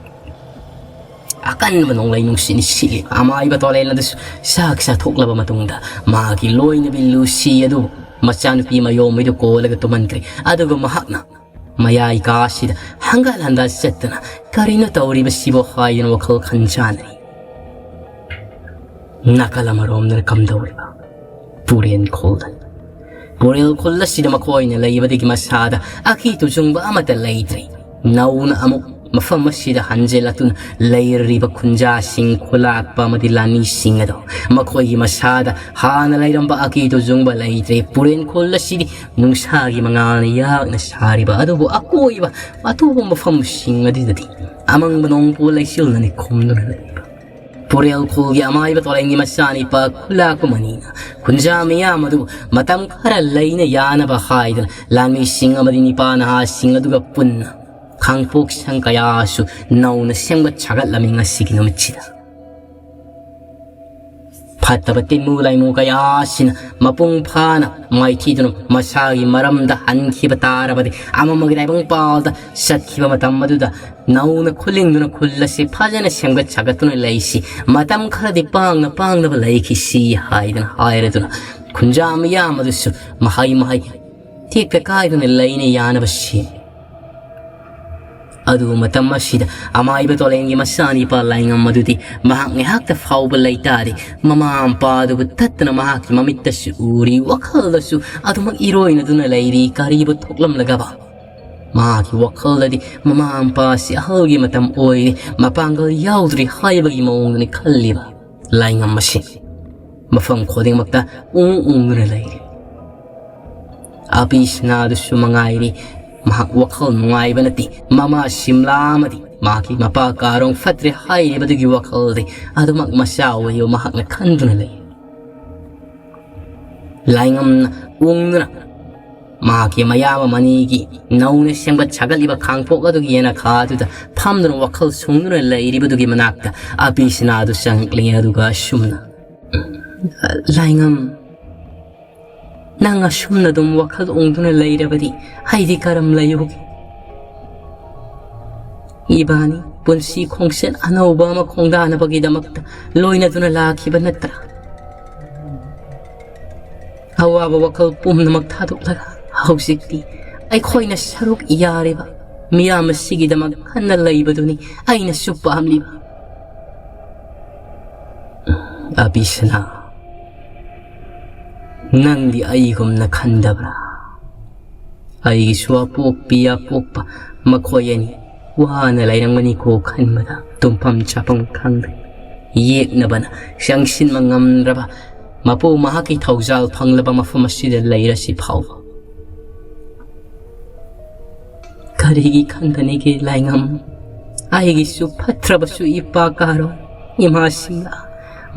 ꯑꯀꯟꯕ ꯅꯣꯡꯂꯩ ꯅꯨꯡꯁꯤꯠꯅ ꯁꯤꯠꯂꯤ꯫ ꯑꯃꯥꯏꯕ ꯇꯣꯂꯦꯟ ꯑꯗꯨꯁꯨ ꯆꯥꯛ ꯆꯥꯊꯣꯛꯂꯕ ꯃꯇꯨꯡꯗ ꯃꯥꯒꯤ ꯂꯣꯏꯅꯕꯤ ꯂꯨꯁꯤ ꯑꯗꯨ ꯃꯆꯥꯅꯨꯄꯤ ꯃꯌꯣꯝꯕꯩꯗꯨ ꯀꯣꯜꯂꯒ ꯇꯨꯝꯍꯟꯈ꯭ꯔꯦ꯫ ꯑꯗꯨꯒ ꯃꯍꯥꯛꯅ ꯃꯌꯥꯏ ꯀꯥꯁꯤꯗ ꯍꯪꯒꯠ ꯍꯟꯗꯥ ꯆꯠꯇꯅ "ꯀꯔꯤꯅꯣ ꯇꯧꯔꯤꯕꯁꯤꯕꯣ?" ꯍꯥꯏꯗꯨꯅ ꯋꯥꯈꯜ ꯈꯟꯖꯥꯟꯅꯔꯤ꯫ ꯅꯥꯀꯜ ꯑꯃꯔꯣꯝꯗꯅ ꯀꯝꯗꯧꯔꯤꯕ? ꯄꯨꯔꯦꯟ ꯈꯨꯜꯗ꯫ ꯄꯨꯔꯦꯟ ꯈꯨꯜ ꯑꯁꯤꯗ ꯃꯈꯣꯏꯅ ꯂꯩꯕꯗꯒꯤ ꯃꯁꯥꯗ ꯑꯀꯤ ꯇꯨꯖꯨꯡꯕ ꯑꯃꯠꯇ ꯂꯩꯇ꯭ꯔꯦ꯫ ꯅꯧꯅ ꯑꯃꯨꯛ ꯃꯐꯝ ꯑꯁꯤꯗ ꯍꯟꯖꯤꯜꯂꯛꯇꯨꯅ ꯂꯩꯔꯤꯕ ꯈꯨꯟꯖꯥꯁꯤꯡ, ꯈꯨꯂꯥꯛꯄ ꯑꯃꯗꯤ ꯂꯥꯟꯃꯤꯁꯤꯡ ꯑꯗꯣ ꯃꯈꯣꯏꯒꯤ ꯃꯁꯥꯗ ꯍꯥꯟꯅ ꯂꯩꯔꯝꯕ ꯑꯀꯤ ꯇꯨꯖꯨꯡꯕ ꯂꯩꯇ꯭ꯔꯦ꯫ ꯄꯨꯔꯦꯟ ꯈꯨꯜ ꯑꯁꯤꯗꯤ ꯅꯨꯡꯁꯥꯒꯤ ꯃꯉꯥꯜꯅ ꯌꯥꯛꯅ ꯁꯥꯔꯤꯕ ꯑꯗꯨꯕꯨ ꯑꯀꯣꯏꯕ ꯑꯇꯣꯞꯄ ꯃꯐꯝꯁꯤꯡ ꯑꯗꯨꯗꯗꯤ ꯑꯃꯪꯕ ꯅꯣꯡꯄꯣ ꯂꯩꯆꯤꯜꯅꯅꯤ ꯈꯨꯝꯗꯨꯅ ꯂꯩꯔꯤꯕ꯫ ꯄꯨꯔꯦꯜ ꯈꯨꯜꯒꯤ ꯑꯃꯥꯏꯕ ꯇꯣꯔꯦꯟꯒꯤ ꯃꯆꯥꯅꯤꯄꯥ ꯈꯨꯂꯥꯛꯄ ꯃꯅꯤꯅ ꯈꯨꯟꯖꯥ ꯃꯤꯌꯥꯝ ꯑꯗꯨ ꯃꯇꯝ ꯈꯔ ꯂꯩꯅ ꯌꯥꯅꯕ ꯍꯥꯏꯗꯨꯅ ꯂꯥꯟꯃꯤꯁꯤꯡ ꯑꯃꯗꯤ ꯅꯤꯄꯥ ꯅꯍꯥꯁꯤꯡ ꯑꯗꯨꯒ ꯄꯨꯟꯅ ꯈꯥꯡꯄꯣꯛ ꯁꯪ ꯀꯌꯥꯁꯨ ꯅꯧꯅ ꯁꯦꯝꯒꯠ ꯁꯥꯒꯠꯂꯝꯃꯤ ꯉꯁꯤꯒꯤ ꯅꯨꯃꯤꯠꯁꯤꯗ꯫ ꯐꯠꯇꯕ ꯇꯤꯟꯃꯨ ꯂꯥꯏꯃꯨ ꯀꯌꯥꯁꯤꯅ ꯃꯄꯨꯡ ꯐꯥꯅ ꯃꯥꯏꯊꯤꯗꯨꯅ ꯃꯁꯥꯒꯤ ꯃꯔꯝꯗ ꯍꯟꯈꯤꯕ ꯇꯥꯔꯕꯗꯤ, ꯑꯃꯃꯒꯤ ꯇꯥꯏꯕꯪ ꯄꯥꯜꯗ ꯆꯠꯈꯤꯕ ꯃꯇꯝ ꯑꯗꯨꯗ ꯅꯧꯅ ꯈꯨꯂꯤꯡꯗꯨꯅ ꯈꯨꯜ ꯑꯁꯤ ꯐꯖꯅ ꯁꯦꯝꯒꯠ ꯁꯥꯒꯠꯇꯨꯅ ꯂꯩꯁꯤ, ꯃꯇꯝ ꯈꯔꯗꯤ ꯄꯥꯡꯅ ꯄꯥꯡꯅꯕ ꯂꯩꯈꯤꯁꯤ ꯍꯥꯏꯗꯨꯅ ꯍꯥꯏꯔꯗꯨꯅ ꯈꯨꯟꯖꯥ ꯃꯤꯌꯥꯝ ꯑꯗꯨꯁꯨ ꯃꯍꯩ ꯃꯍꯩ ꯇꯦꯛꯇ ꯀꯥꯏꯗꯨꯅ ꯂꯩꯅ ꯌꯥꯅꯕ ꯁꯦꯝꯃꯤ꯫ ꯑꯗꯨ ꯃꯇꯝ ꯑꯁꯤꯗ ꯑꯃꯥꯏꯕ ꯇꯣꯂꯦꯟꯒꯤ ꯃꯆꯥꯅꯤꯄꯥ ꯂꯥꯏꯉꯝ ꯑꯗꯨꯗꯤ ꯃꯍꯥꯛ ꯉꯥꯏꯍꯥꯛꯇ ꯐꯥꯎꯕ ꯂꯩꯇꯥꯔꯦ꯫ ꯃꯃꯥ ꯃꯄꯥ ꯑꯗꯨꯕꯨ ꯇꯠꯇꯅ ꯃꯍꯥꯛꯀꯤ ꯃꯃꯤꯠꯇꯁꯨ ꯎꯔꯤ, ꯋꯥꯈꯜꯗꯁꯨ ꯑꯗꯨꯃꯛ ꯏꯔꯣꯏꯅꯗꯨꯅ ꯂꯩꯔꯤ꯫ ꯀꯔꯤꯕꯨ ꯊꯣꯛꯂꯝꯂꯒꯕ? ꯃꯍꯥꯛꯀꯤ ꯋꯥꯈꯜꯗꯗꯤ ꯃꯃꯥ ꯃꯄꯥ ꯑꯁꯤ ꯑꯍꯜꯒꯤ ꯃꯇꯝ ꯑꯣꯏꯔꯦ, ꯃꯄꯥꯡꯒꯜ ꯌꯥꯎꯗ꯭ꯔꯤ ꯍꯥꯏꯕꯒꯤ ꯃꯑꯣꯡꯗꯅꯤ ꯈꯜꯂꯤꯕ ꯂꯥꯏꯉꯝ ꯑꯁꯤ ꯃꯐꯝ ꯈꯨꯗꯤꯡꯃꯛꯇ ꯎꯪ ꯎꯪꯗꯨꯅ ꯂꯩꯔꯤ꯫ ꯑꯕꯤꯁꯅꯥꯗꯨꯁꯨ ꯃꯉꯥꯏꯔꯤ, ꯃꯍꯥꯛ ꯋꯥꯈꯜ ꯅꯨꯡꯉꯥꯏꯕ ꯅꯠꯇꯦ꯫ ꯃꯃꯥ ꯁꯤꯝꯂꯥ ꯑꯃꯗꯤ ꯃꯍꯥꯛꯀꯤ ꯃꯄꯥ ꯀꯥꯔꯣꯡ ꯐꯠꯇ꯭ꯔꯦ ꯍꯥꯏꯔꯤꯕꯗꯨꯒꯤ ꯋꯥꯈꯜꯗꯤ ꯑꯗꯨꯃꯛ ꯃꯆꯥ ꯑꯣꯏꯌꯨ ꯃꯍꯥꯛꯅ ꯈꯟꯗꯨꯅ ꯂꯩ꯫ ꯂꯥꯏꯉꯝꯅ ꯎꯪꯗꯨꯅ ꯃꯍꯥꯛꯀꯤ ꯃꯌꯥꯝꯕ ꯃꯅꯤꯒꯤ ꯅꯧꯅ ꯁꯦꯝꯒꯠ ꯁꯥꯒꯠꯂꯤꯕ ꯈꯥꯡꯄꯣꯛ ꯑꯗꯨꯒꯤ ꯌꯦꯅꯈꯥ ꯑꯗꯨꯗ ꯐꯝꯗꯨꯅ ꯋꯥꯈꯜ ꯁꯨꯡꯗꯨꯅ ꯂꯩꯔꯤꯕꯗꯨꯒꯤ ꯃꯅꯥꯛꯇ ꯑꯕꯤꯁꯅꯥꯗꯨ ꯆꯪꯂꯛꯂꯤ꯫ ꯑꯗꯨꯒ ꯑꯁꯨꯝꯅ, "ꯂꯥꯏꯉꯝ, ꯅꯪ ꯑꯁꯨꯝꯅ ꯑꯗꯨꯝ ꯋꯥꯈꯜ ꯎꯪꯗꯨꯅ ꯂꯩꯔꯕꯗꯤ ꯑꯩꯗꯤ ꯀꯔꯝ ꯂꯩꯌꯨꯒꯦ? ꯏꯕꯥꯅꯤ ꯄꯨꯟꯁꯤ ꯈꯣꯡꯆꯠ ꯑꯅꯧꯕ ꯑꯃ ꯈꯣꯡꯗꯥꯅꯕꯒꯤꯗꯃꯛꯇ ꯂꯣꯏꯅꯗꯨꯅ ꯂꯥꯛꯈꯤꯕ ꯅꯠꯇ꯭ꯔꯥ? ꯑꯋꯥꯕ ꯋꯥꯈꯜ ꯄꯨꯝꯅꯃꯛ ꯊꯥꯗꯣꯛꯂꯒ ꯍꯧꯖꯤꯛꯇꯤ ꯑꯩꯈꯣꯏꯅ ꯁꯔꯨꯛ ꯌꯥꯔꯤꯕ ꯃꯤꯌꯥꯝ ꯑꯁꯤꯒꯤꯗꯃꯛ ꯈꯟꯅ ꯂꯩꯕꯗꯨꯅꯤ ꯑꯩꯅꯁꯨ ꯄꯥꯝꯂꯤꯕ꯫" "ꯑꯕꯤꯁꯅꯥ, ꯅꯪꯗꯤ ꯑꯩꯒꯨꯝꯅ ꯈꯟꯗꯕ꯭ꯔꯥ? ꯑꯩꯒꯤꯁꯨ ꯑꯄꯣꯛꯄꯤ ꯑꯄꯣꯛꯄ ꯃꯈꯣꯏ ꯑꯅꯤ ꯋꯥꯅ ꯂꯩꯔꯝꯒꯅꯤꯀꯣ ꯈꯟꯕꯗ ꯇꯨꯝꯐꯝ ꯆꯥꯐꯝ ꯈꯪꯗ꯭ꯔꯦ꯫ ꯌꯦꯛꯅꯕꯅ ꯆꯪꯁꯤꯟꯕ ꯉꯝꯗ꯭ꯔꯕ ꯃꯄꯨ ꯃꯍꯥꯛꯀꯤ ꯊꯧꯖꯥꯜ ꯐꯪꯂꯕ ꯃꯐꯝ ꯑꯁꯤꯗ ꯂꯩꯔꯁꯤ ꯐꯥꯎꯕ꯫ ꯀꯔꯤꯒꯤ ꯈꯟꯒꯅꯤꯒꯦ ꯂꯥꯏꯉꯝ? ꯑꯩꯒꯤꯁꯨ ꯐꯠꯇ꯭ꯔꯕꯁꯨ ꯏꯄꯥ ꯀꯥꯔꯣ, ꯏꯃꯥ ꯁꯤꯝꯂꯥ,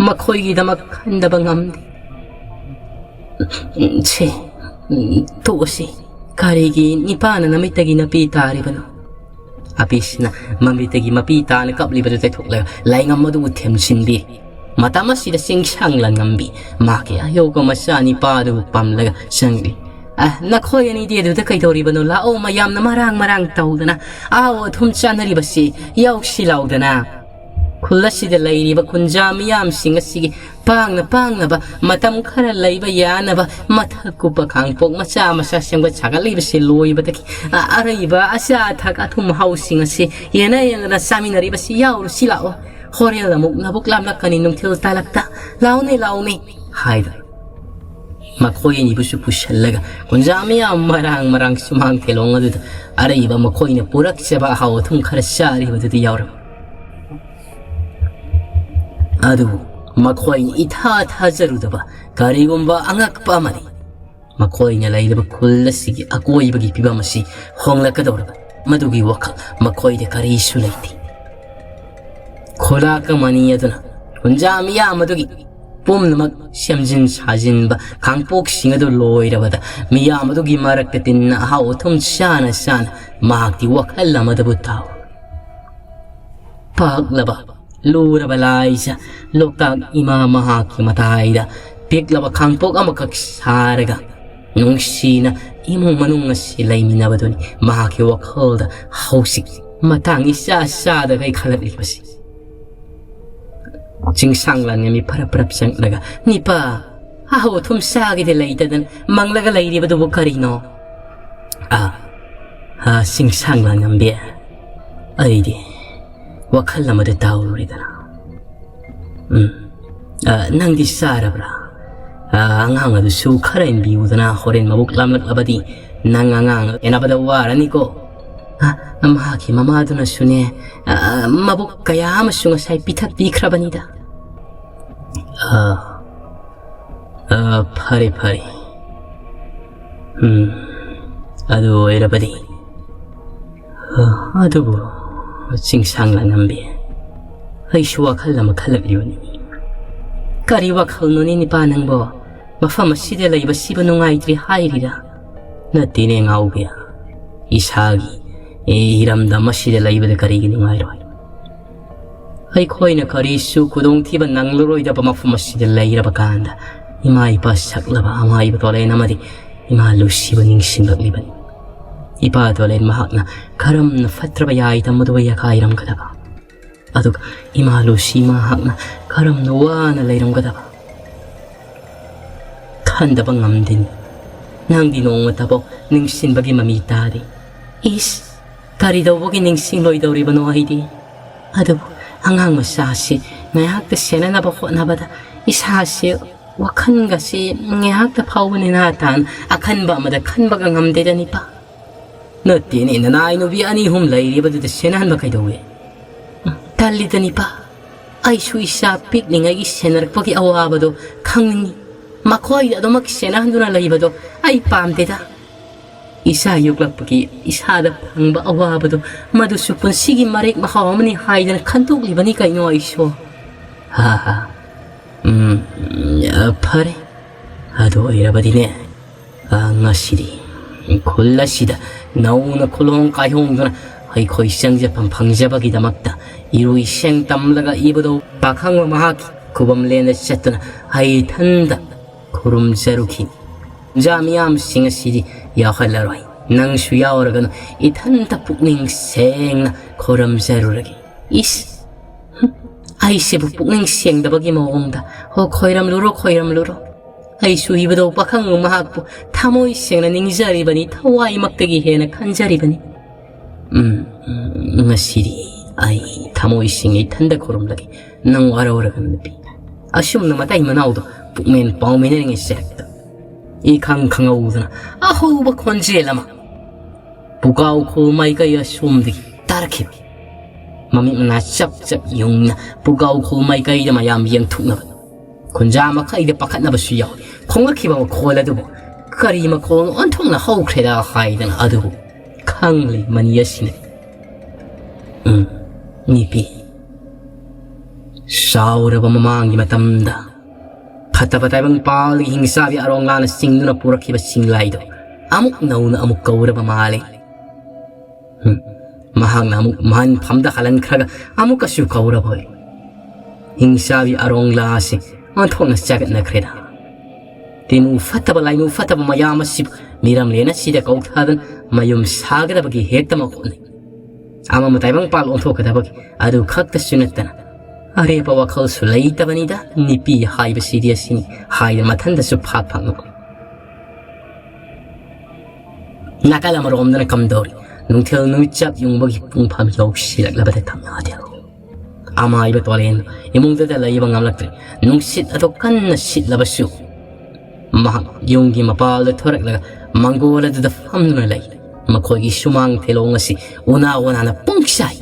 ꯃꯈꯣꯏꯒꯤꯗꯃꯛ ꯈꯟꯗꯕ ꯉꯝꯗꯦ꯫ ꯁꯦ, ꯇꯣꯛꯑꯁꯤ꯫ ꯀꯔꯤꯒꯤ ꯅꯤꯄꯥꯅ ꯅꯃꯤꯠꯇꯒꯤ ꯅꯄꯤ ꯇꯥꯔꯤꯕꯅꯣ?" ꯑꯕꯤꯁꯅ ꯃꯃꯤꯠꯇꯒꯤ ꯃꯄꯤ ꯇꯥꯅ ꯀꯞꯂꯤꯕꯗꯨ ꯇꯩꯊꯣꯛꯂꯒ ꯂꯥꯏꯉꯝ ꯑꯗꯨꯕꯨ ꯊꯦꯝꯖꯤꯟꯕꯤ꯫ ꯃꯇꯝ ꯑꯁꯤꯗ ꯆꯤꯡꯁꯥꯡ ꯂꯥꯟꯉꯝꯕꯤ ꯃꯍꯥꯛꯀꯤ ꯑꯌꯣꯛꯄ ꯃꯆꯥ ꯅꯤꯄꯥ ꯑꯗꯨꯕꯨ ꯄꯝꯂꯒ ꯆꯪꯂꯤ꯫ "ꯑ, ꯅꯈꯣꯏ ꯑꯅꯤꯗꯤ ꯑꯗꯨꯗ ꯀꯩꯗꯧꯔꯤꯕꯅꯣ? ꯂꯥꯛꯑꯣ, ꯃꯌꯥꯝꯅ ꯃꯔꯥꯡ ꯃꯔꯥꯡ ꯇꯧꯗꯅ ꯑꯍꯥꯎ ꯑꯊꯨꯝ ꯆꯥꯅꯔꯤꯕꯁꯤ ꯌꯥꯎꯁꯤ ꯂꯥꯎꯗꯅ꯫" ꯈꯨꯜ ꯑꯁꯤꯗ ꯂꯩꯔꯤꯕ ꯈꯨꯟꯖꯥ ꯃꯤꯌꯥꯝꯁꯤꯡ ꯑꯁꯤꯒꯤ ꯄꯥꯡꯅ ꯄꯥꯡꯅꯕ ꯃꯇꯝ ꯈꯔ ꯂꯩꯕ ꯌꯥꯅꯕ ꯃꯊꯛ ꯀꯨꯞꯄ ꯈꯥꯡꯄꯣꯛ ꯃꯆꯥ ꯃꯆꯥ ꯁꯦꯝꯒꯠ ꯁꯥꯒꯠꯂꯤꯕꯁꯤ ꯂꯣꯏꯕꯗꯒꯤ ꯑ-, ꯑꯔꯩꯕ ꯑꯆꯥ ꯑꯊꯛ ꯑꯊꯨꯝ ꯑꯍꯥꯎꯁꯤꯡ ꯑꯁꯤ ꯌꯦꯟꯅ ꯌꯦꯡꯅ ꯆꯥꯃꯤꯟꯅꯔꯤꯕꯁꯤ ꯌꯥꯎꯔꯨꯁꯤ ꯂꯥꯛꯑꯣ꯫ ꯍꯣꯔꯦꯟ ꯑꯃꯨꯛ ꯅꯕꯨꯛ ꯂꯥꯝꯂꯛꯀꯅꯤ ꯅꯨꯡꯊꯤꯜ ꯇꯥꯂꯛꯇ꯫ ꯂꯥꯎꯅꯦ, ꯂꯥꯎꯅꯦ ꯍꯥꯏꯗꯅ ꯃꯈꯣꯏ ꯑꯅꯤꯕꯨꯁꯨ ꯄꯨꯁꯜꯂꯒ ꯈꯨꯟꯖꯥ ꯃꯤꯌꯥꯝ ꯃꯔꯥꯡ ꯃꯔꯥꯡ ꯁꯨꯃꯥꯡ ꯊꯦꯂꯣꯡ ꯑꯗꯨꯗ ꯑꯔꯩꯕ ꯃꯈꯣꯏꯅ ꯄꯨꯔꯛꯆꯕ ꯑꯍꯥꯎ ꯑꯊꯨꯝ ꯈꯔ ꯆꯥꯔꯤꯕꯗꯨꯗ ꯌꯥꯎꯔꯝꯃꯤ꯫ ꯑꯗꯨꯕꯨ ꯃꯈꯣꯏꯅ ꯏꯊꯥ ꯊꯥꯖꯔꯨꯗꯕ ꯀꯔꯤꯒꯨꯝꯕ ꯑꯉꯛꯄ ꯑꯃꯅꯤ꯫ ꯃꯈꯣꯏꯅ ꯂꯩꯔꯤꯕ ꯈꯨꯜ ꯑꯁꯤꯒꯤ ꯑꯀꯣꯏꯕꯒꯤ ꯐꯤꯕꯝ ꯑꯁꯤ ꯍꯣꯡꯂꯛꯀꯗꯧꯔꯕ ꯃꯗꯨꯒꯤ ꯋꯥꯈꯜ ꯃꯈꯣꯏꯗ ꯀꯔꯤꯁꯨ ꯂꯩꯇꯦ꯫ ꯈꯨꯂꯥꯛ ꯑꯃꯅꯤ ꯑꯗꯨꯅ ꯈꯨꯟꯖꯥ ꯃꯤꯌꯥꯝ ꯑꯗꯨꯒꯤ ꯄꯨꯝꯅꯃꯛ ꯁꯦꯝꯖꯤꯟ ꯁꯥꯖꯤꯟꯕ ꯈꯥꯡꯄꯣꯛꯁꯤꯡ ꯑꯗꯨ ꯂꯣꯏꯔꯕꯗ ꯃꯤꯌꯥꯝ ꯑꯗꯨꯒꯤ ꯃꯔꯛꯇ ꯇꯤꯟꯅ ꯑꯍꯥꯎ ꯑꯊꯨꯝ ꯆꯥꯅ ꯆꯥꯅ ꯃꯍꯥꯛꯇꯤ ꯋꯥꯈꯜ ꯑꯃꯗꯕꯨ ꯇꯥꯎ꯫ ꯄꯥꯛꯂꯕ ꯂꯨꯔꯕ ꯂꯥꯏꯖ ꯂꯣꯛꯇꯥꯛ ꯏꯃꯥ ꯃꯍꯥꯛꯀꯤ ꯃꯇꯥꯏꯗ ꯄꯤꯛꯂꯕ ꯈꯥꯡꯄꯣꯛ ꯑꯃꯈꯛ ꯁꯥꯔꯒ ꯅꯨꯡꯁꯤꯅ ꯏꯃꯨꯡ ꯃꯅꯨꯡ ꯑꯁꯤ ꯂꯩꯃꯤꯟꯅꯕꯗꯨꯅꯤ ꯃꯍꯥꯛꯀꯤ ꯋꯥꯈꯜꯗ ꯍꯧꯖꯤꯛ ꯃꯇꯥꯡ ꯏꯆꯥ ꯆꯥꯗꯈꯩ ꯈꯜꯂꯛꯂꯤꯕꯁꯤ꯫ ꯆꯤꯡꯁꯥꯡ ꯂꯥꯟꯉꯝꯃꯤ ꯐꯔꯞ ꯐꯔꯞ ꯆꯪꯂꯒ, "ꯅꯤꯄꯥ, ꯑꯍꯧ ꯑꯊꯨꯝ ꯆꯥꯒꯦꯗꯤ ꯂꯩꯇꯗꯅ ꯃꯪꯂꯒ ꯂꯩꯔꯤꯕꯗꯨꯕꯨ ꯀꯔꯤꯅꯣ?" "ꯑꯥ, ꯑꯥ, ꯆꯤꯡꯁꯥꯡ ꯂꯥꯟꯉꯝꯕꯤ, ꯑꯩꯗꯤ ꯋꯥꯈꯜ ꯑꯃꯗ ꯇꯥꯎꯔꯨꯔꯦꯗꯅ꯫ ꯎꯝ, ꯑꯥ, ꯅꯪꯗꯤ ꯆꯥꯔꯕ꯭ꯔꯥ? ꯑꯥ, ꯑꯉꯥꯡ ꯑꯗꯨꯁꯨ ꯈꯔ ꯏꯟꯕꯤꯌꯨꯗꯅ, ꯍꯣꯔꯦꯟ ꯃꯕꯨꯛ ꯂꯥꯝꯂꯛꯂꯕꯗꯤ ꯅꯪ ꯑꯉꯥꯡ ꯁꯦꯟꯅꯕꯗ ꯋꯥꯔꯅꯤꯀꯣ꯫" "ꯑꯥ, ꯃꯍꯥꯛꯀꯤ ꯃꯃꯥꯗꯨꯅꯁꯨꯅꯦ, ꯑꯥ, ꯃꯕꯨꯛ ꯀꯌꯥ ꯑꯃꯁꯨ ꯉꯁꯥꯏ ꯄꯤꯊꯛꯄꯤꯈ꯭ꯔꯕꯅꯤꯗ꯫" "ꯑꯥ, ꯑꯥ, ꯐꯔꯦ, ꯐꯔꯦ꯫ ꯎꯝ, ꯑꯗꯨ ꯑꯣꯏꯔꯕꯗꯤ, ꯑꯥ, ꯑꯗꯨꯕꯨ ꯆꯤꯡꯁꯥꯡ ꯂꯥꯟꯉꯝꯕꯤ, ꯑꯩꯁꯨ ꯋꯥꯈꯜ ꯑꯃ ꯈꯜꯂꯛꯂꯤꯕꯅꯤ꯫" "ꯀꯔꯤ ꯋꯥꯈꯜꯅꯣꯅꯦ ꯅꯤꯄꯥ ꯅꯪꯕꯣ? ꯃꯐꯝ ꯑꯁꯤꯗ ꯂꯩꯕꯁꯤꯕꯨ ꯅꯨꯡꯉꯥꯏꯇ꯭ꯔꯤ ꯍꯥꯏꯔꯤꯔꯥ?" "ꯅꯠꯇꯦꯅꯦ ꯉꯥꯎꯕꯤ, ꯏꯁꯥꯒꯤ ꯏꯔꯝꯗꯝ ꯑꯁꯤꯗ ꯂꯩꯕꯗ ꯀꯔꯤꯒꯤ ꯅꯨꯡꯉꯥꯏꯔꯣꯏ? ꯑꯩꯈꯣꯏꯅ ꯀꯔꯤꯁꯨ ꯈꯨꯗꯣꯡꯊꯤꯕ ꯅꯪꯂꯔꯣꯏꯗꯕ ꯃꯐꯝ ꯑꯁꯤꯗ ꯂꯩꯔꯕ ꯀꯥꯟꯗ, ꯏꯃꯥ ꯏꯄꯥ ꯁꯛꯂꯕ ꯑꯃꯥꯏꯕ ꯇꯣꯂꯦꯟ ꯑꯃꯗꯤ ꯏꯃꯥ ꯂꯨꯁꯤꯕꯨ ꯅꯤꯡꯁꯤꯡꯂꯛꯂꯤꯕꯅꯤ꯫ ꯏꯄꯥ ꯇꯣꯂꯦꯟ ꯃꯍꯥꯛꯅ ꯀꯔꯝꯅ ꯐꯠꯇ꯭ꯔꯕ ꯌꯥꯏ ꯇꯝꯕꯗꯨꯕꯨ ꯌꯥꯈꯥꯏꯔꯝꯒꯗꯕ, ꯑꯗꯨꯒ ꯏꯃꯥ ꯂꯨꯁꯤ ꯃꯍꯥꯛꯅ ꯀꯔꯝꯅ ꯋꯥꯅ ꯂꯩꯔꯝꯒꯗꯕ꯫ ꯈꯟꯗꯕ ꯉꯝꯗꯦꯅꯦ꯫ ꯅꯪꯗꯤ ꯅꯣꯡꯃꯇꯐꯥꯎ ꯅꯤꯡꯁꯤꯡꯕꯒꯤ ꯃꯃꯤ ꯇꯥꯗꯦ꯫ ꯏꯁ, ꯀꯔꯤꯗꯧꯕꯒꯤ ꯅꯤꯡꯁꯤꯡꯂꯣꯏꯗꯧꯔꯤꯕꯅꯣ ꯑꯩꯗꯤ? ꯑꯗꯨꯕꯨ ꯑꯉꯥꯡ ꯃꯆꯥꯁꯤ ꯉꯥꯏꯍꯥꯛꯇ ꯁꯦꯟꯅꯅꯕ ꯍꯣꯠꯅꯕꯗ ꯏꯁꯥꯁꯦ, ꯋꯥꯈꯜꯒꯁꯤ ꯉꯥꯏꯍꯥꯛꯇ ꯐꯥꯎꯕ ꯅꯦꯅꯥ ꯇꯥꯅ ꯑꯈꯟꯕ ꯑꯃꯗ ꯈꯟꯕꯒ ꯉꯝꯗꯦꯗ ꯅꯤꯄꯥ꯫ ꯅꯠꯇꯦꯅꯦ, ꯅꯅꯥꯏ ꯅꯨꯄꯤ ꯑꯅꯤ ꯑꯍꯨꯝ ꯂꯩꯔꯤꯕꯗꯨꯗ ꯁꯦꯟꯅꯍꯟꯕ ꯀꯩꯗꯧꯋꯦ? ꯇꯜꯂꯤꯗ ꯅꯤꯄꯥ꯫ ꯑꯩꯁꯨ ꯏꯆꯥ ꯄꯤꯛꯂꯤꯉꯩꯒꯤ ꯁꯦꯟꯅꯔꯛꯄꯒꯤ ꯑꯋꯥꯕꯗꯣ ꯈꯪꯅꯤꯡꯉꯤ꯫ ꯃꯈꯣꯏꯗ ꯑꯗꯨꯃꯛ ꯁꯦꯟꯅꯍꯟꯗꯨꯅ ꯂꯩꯕꯗꯣ ꯑꯩ ꯄꯥꯝꯗꯦꯗ꯫ ꯏꯆꯥ ꯌꯣꯛꯂꯛꯄꯒꯤ ꯏꯁꯥꯗ ꯐꯪꯕ ꯑꯋꯥꯕꯗꯣ, ꯃꯗꯨꯁꯨ ꯄꯨꯟꯁꯤꯒꯤ ꯃꯔꯦꯛ ꯃꯍꯥꯎ ꯑꯃꯅꯤ ꯍꯥꯏꯗꯅ ꯈꯟꯇꯣꯛꯂꯤꯕꯅꯤ ꯀꯩꯅꯣ ꯑꯩꯁꯨ꯫ ꯍꯥ ꯍꯥ꯫ ꯎꯝ, ꯐꯔꯦ꯫ ꯑꯗꯨ ꯑꯣꯏꯔꯕꯗꯤꯅꯦ, ꯑ, ꯉꯁꯤꯗꯤ ꯈꯨꯜ ꯑꯁꯤꯗ ꯅꯧꯅ ꯈꯨꯂꯣꯡ ꯀꯥꯏꯍꯣꯡꯗꯨꯅ ꯑꯩꯈꯣꯏ ꯆꯪꯖꯐꯝ ꯐꯪꯖꯕꯒꯤꯗꯃꯛꯇ ꯏꯔꯨ ꯏꯁꯤꯡ ꯇꯝꯂꯒ ꯏꯕꯨꯙꯧ ꯄꯥꯈꯪꯕ ꯃꯍꯥꯛꯀꯤ ꯈꯨꯕꯝ ꯂꯦꯟꯗ ꯆꯠꯇꯨꯅ ꯑꯩ ꯏꯊꯟꯗ ꯈꯨꯔꯨꯝꯖꯔꯨꯈꯤ꯫ ꯀꯨꯟꯖꯥ ꯃꯤꯌꯥꯝꯁꯤꯡ ꯑꯁꯤꯗꯤ ꯌꯥꯎꯍꯜꯂꯔꯣꯏ꯫ ꯅꯪꯁꯨ ꯌꯥꯎꯔꯒꯅꯨ, ꯏꯊꯟꯇ ꯄꯨꯛꯅꯤꯡ ꯁꯦꯡꯅ ꯈꯨꯔꯨꯝꯖꯔꯨꯔꯒꯦ꯫ ꯏꯁ! ꯍꯨꯝ, ꯑꯩꯁꯤꯕꯨ ꯄꯨꯛꯅꯤꯡ ꯁꯦꯡꯗꯕꯒꯤ ꯃꯑꯣꯡꯗ꯫ ꯍꯣ, ꯈꯣꯏꯔꯝꯂꯨꯔꯣ, ꯈꯣꯏꯔꯝꯂꯨꯔꯣ꯫ ꯑꯩꯁꯨ ꯏꯕꯨꯙꯧ ꯄꯥꯈꯪꯕ ꯃꯍꯥꯛꯄꯨ ꯊꯃꯣꯏ ꯁꯦꯡꯅ ꯅꯤꯡꯖꯔꯤꯕꯅꯤ, ꯊꯋꯥꯏꯃꯛꯇꯒꯤ ꯍꯦꯟꯅ ꯈꯟꯖꯔꯤꯕꯅꯤ꯫ ꯎꯝ, ꯎꯝ, ꯉꯁꯤꯗꯤ ꯑꯩ ꯊꯃꯣꯏ ꯁꯦꯡꯅ ꯏꯊꯟꯗ ꯈꯨꯔꯨꯝꯂꯒꯦ꯫ ꯅꯪ ꯋꯥꯔꯧꯔꯒꯅꯨ ꯅꯨꯄꯤ꯫ ꯑꯁꯨꯝꯅ ꯃꯇꯩ ꯃꯅꯥꯎꯗꯣ ꯄꯨꯛꯃꯦꯟ ꯄꯥꯎꯃꯤꯟꯅꯔꯤꯉꯩ ꯁꯦꯔꯛꯇ ꯏꯈꯪ ꯈꯪꯍꯧꯗꯅ ꯑꯍꯧꯕ ꯈꯣꯟꯖꯦꯜ ꯑꯃ ꯄꯨꯀꯥꯎ ꯈꯨꯜ ꯃꯥꯏꯀꯩ ꯑꯁꯣꯝꯗꯒꯤ ꯇꯥꯔꯛꯈꯤꯕ꯫ ꯃꯃꯤꯠ ꯃꯅꯥ ꯆꯞ ꯆꯞ ꯌꯨꯡꯅ ꯄꯨꯀꯥꯎ ꯈꯨꯜ ꯃꯥꯏꯀꯩꯗ ꯃꯌꯥꯝ ꯌꯦꯡꯊꯣꯛꯅꯕ, ꯈꯨꯟꯖꯥ ꯃꯈꯩꯗ ꯄꯥꯈꯠꯅꯕꯁꯨ ꯌꯥꯎꯏ꯫ ꯈꯣꯡꯂꯛꯈꯤꯕ ꯃꯈꯣꯜ ꯑꯗꯨꯕꯨ ꯀꯔꯤ ꯃꯈꯣꯜꯅꯣ ꯑꯣꯟꯊꯣꯛꯅ ꯍꯧꯈ꯭ꯔꯦꯗ ꯍꯥꯏꯗꯅ ꯑꯗꯨꯕꯨ ꯈꯪꯂꯤ ꯃꯅꯤ ꯑꯁꯤꯅ꯫ ꯎꯝ, ꯅꯨꯄꯤ꯫ ꯆꯥꯎꯔꯕ ꯃꯃꯥꯡꯒꯤ ꯃꯇꯝꯗ ꯐꯠꯇꯕ ꯇꯥꯏꯕꯪ ꯄꯥꯜꯒꯤ ꯍꯤꯡꯆꯥꯕꯤ ꯑꯔꯣꯡꯂꯥꯅ ꯆꯤꯡꯗꯨꯅ ꯄꯨꯔꯛꯈꯤꯕ ꯆꯤꯡꯂꯥꯏꯗꯣ ꯑꯃꯨꯛ ꯅꯧꯅ ꯑꯃꯨꯛ ꯀꯧꯔꯕ ꯃꯥꯜꯂꯤ꯫ ꯎꯝ, ꯃꯍꯥꯛꯅ ꯑꯃꯨꯛ ꯃꯍꯟꯐꯝꯗ ꯍꯜꯍꯟꯈ꯭ꯔꯒ ꯑꯃꯨꯛꯀꯁꯨ ꯀꯧꯔꯕ ꯑꯣꯏ꯫ ꯍꯤꯡꯆꯥꯕꯤ ꯑꯔꯣꯡꯂꯥ ꯑꯁꯤ ꯑꯣꯟꯊꯣꯛꯅ ꯆꯒꯠꯅꯈ꯭ꯔꯦꯗ꯫ ꯇꯤꯃꯨ ꯐꯠꯇꯕ, ꯂꯥꯏꯃꯨ ꯐꯠꯇꯕ ꯃꯌꯥꯝ ꯑꯁꯤꯕꯨ ꯃꯤꯔꯝꯂꯦꯟ ꯑꯁꯤꯗ ꯀꯧꯊꯗꯨꯅ ꯃꯌꯨꯝ ꯁꯥꯒꯗꯕꯒꯤ ꯍꯦꯛꯇꯃꯛ ꯍꯣꯠꯅꯩ꯫ ꯑꯃꯃ ꯇꯥꯏꯕꯪꯄꯥꯜ ꯑꯣꯟꯊꯣꯛꯀꯗꯕꯒꯤ ꯑꯗꯨ ꯈꯛꯇꯁꯨ ꯅꯠꯇꯅ, ꯑꯔꯦꯞꯄ ꯋꯥꯈꯜꯁꯨ ꯂꯩꯇꯕꯅꯤꯗ, ꯅꯨꯄꯤ ꯍꯥꯏꯕꯁꯤꯗꯤ ꯑꯁꯤꯅꯤ ꯍꯥꯏꯗꯅ ꯃꯊꯟꯗꯁꯨ ꯐꯥꯛ ꯐꯥꯛ ꯅꯣꯛꯏ꯫ ꯅꯥꯀꯜ ꯑꯃꯔꯣꯝꯗꯅ ꯀꯝꯗꯧꯔꯤ? ꯅꯨꯡꯊꯤꯜ ꯅꯨꯃꯤꯠꯆꯞ ꯌꯨꯡꯕꯒꯤ ꯄꯨꯡꯐꯝ ꯌꯧꯁꯤꯜꯂꯛꯂꯕꯗ ꯊꯝꯅꯥꯊꯦꯜ ꯑꯃꯥꯏꯕ ꯇꯣꯂꯦꯟ ꯏꯃꯨꯡꯗꯨꯗ ꯂꯩꯕ ꯉꯝꯂꯛꯇ꯭ꯔꯦ꯫ ꯅꯨꯡꯁꯤꯠ ꯑꯗꯨ ꯀꯟꯅ ꯁꯤꯠꯂꯕꯁꯨ ꯃꯍꯥꯛ ꯌꯨꯝꯒꯤ ꯃꯄꯥꯜꯗ ꯊꯣꯔꯛꯂꯒ ꯃꯪꯒꯣꯜ ꯑꯗꯨꯗ ꯐꯝꯗꯨꯅ ꯂꯩ꯫ ꯃꯈꯣꯏꯒꯤ ꯁꯨꯃꯥꯡ ꯊꯦꯂꯣꯡ ꯑꯁꯤ ꯎꯅꯥ ꯋꯥꯅꯥꯅ ꯄꯨꯡꯁꯥꯏ꯫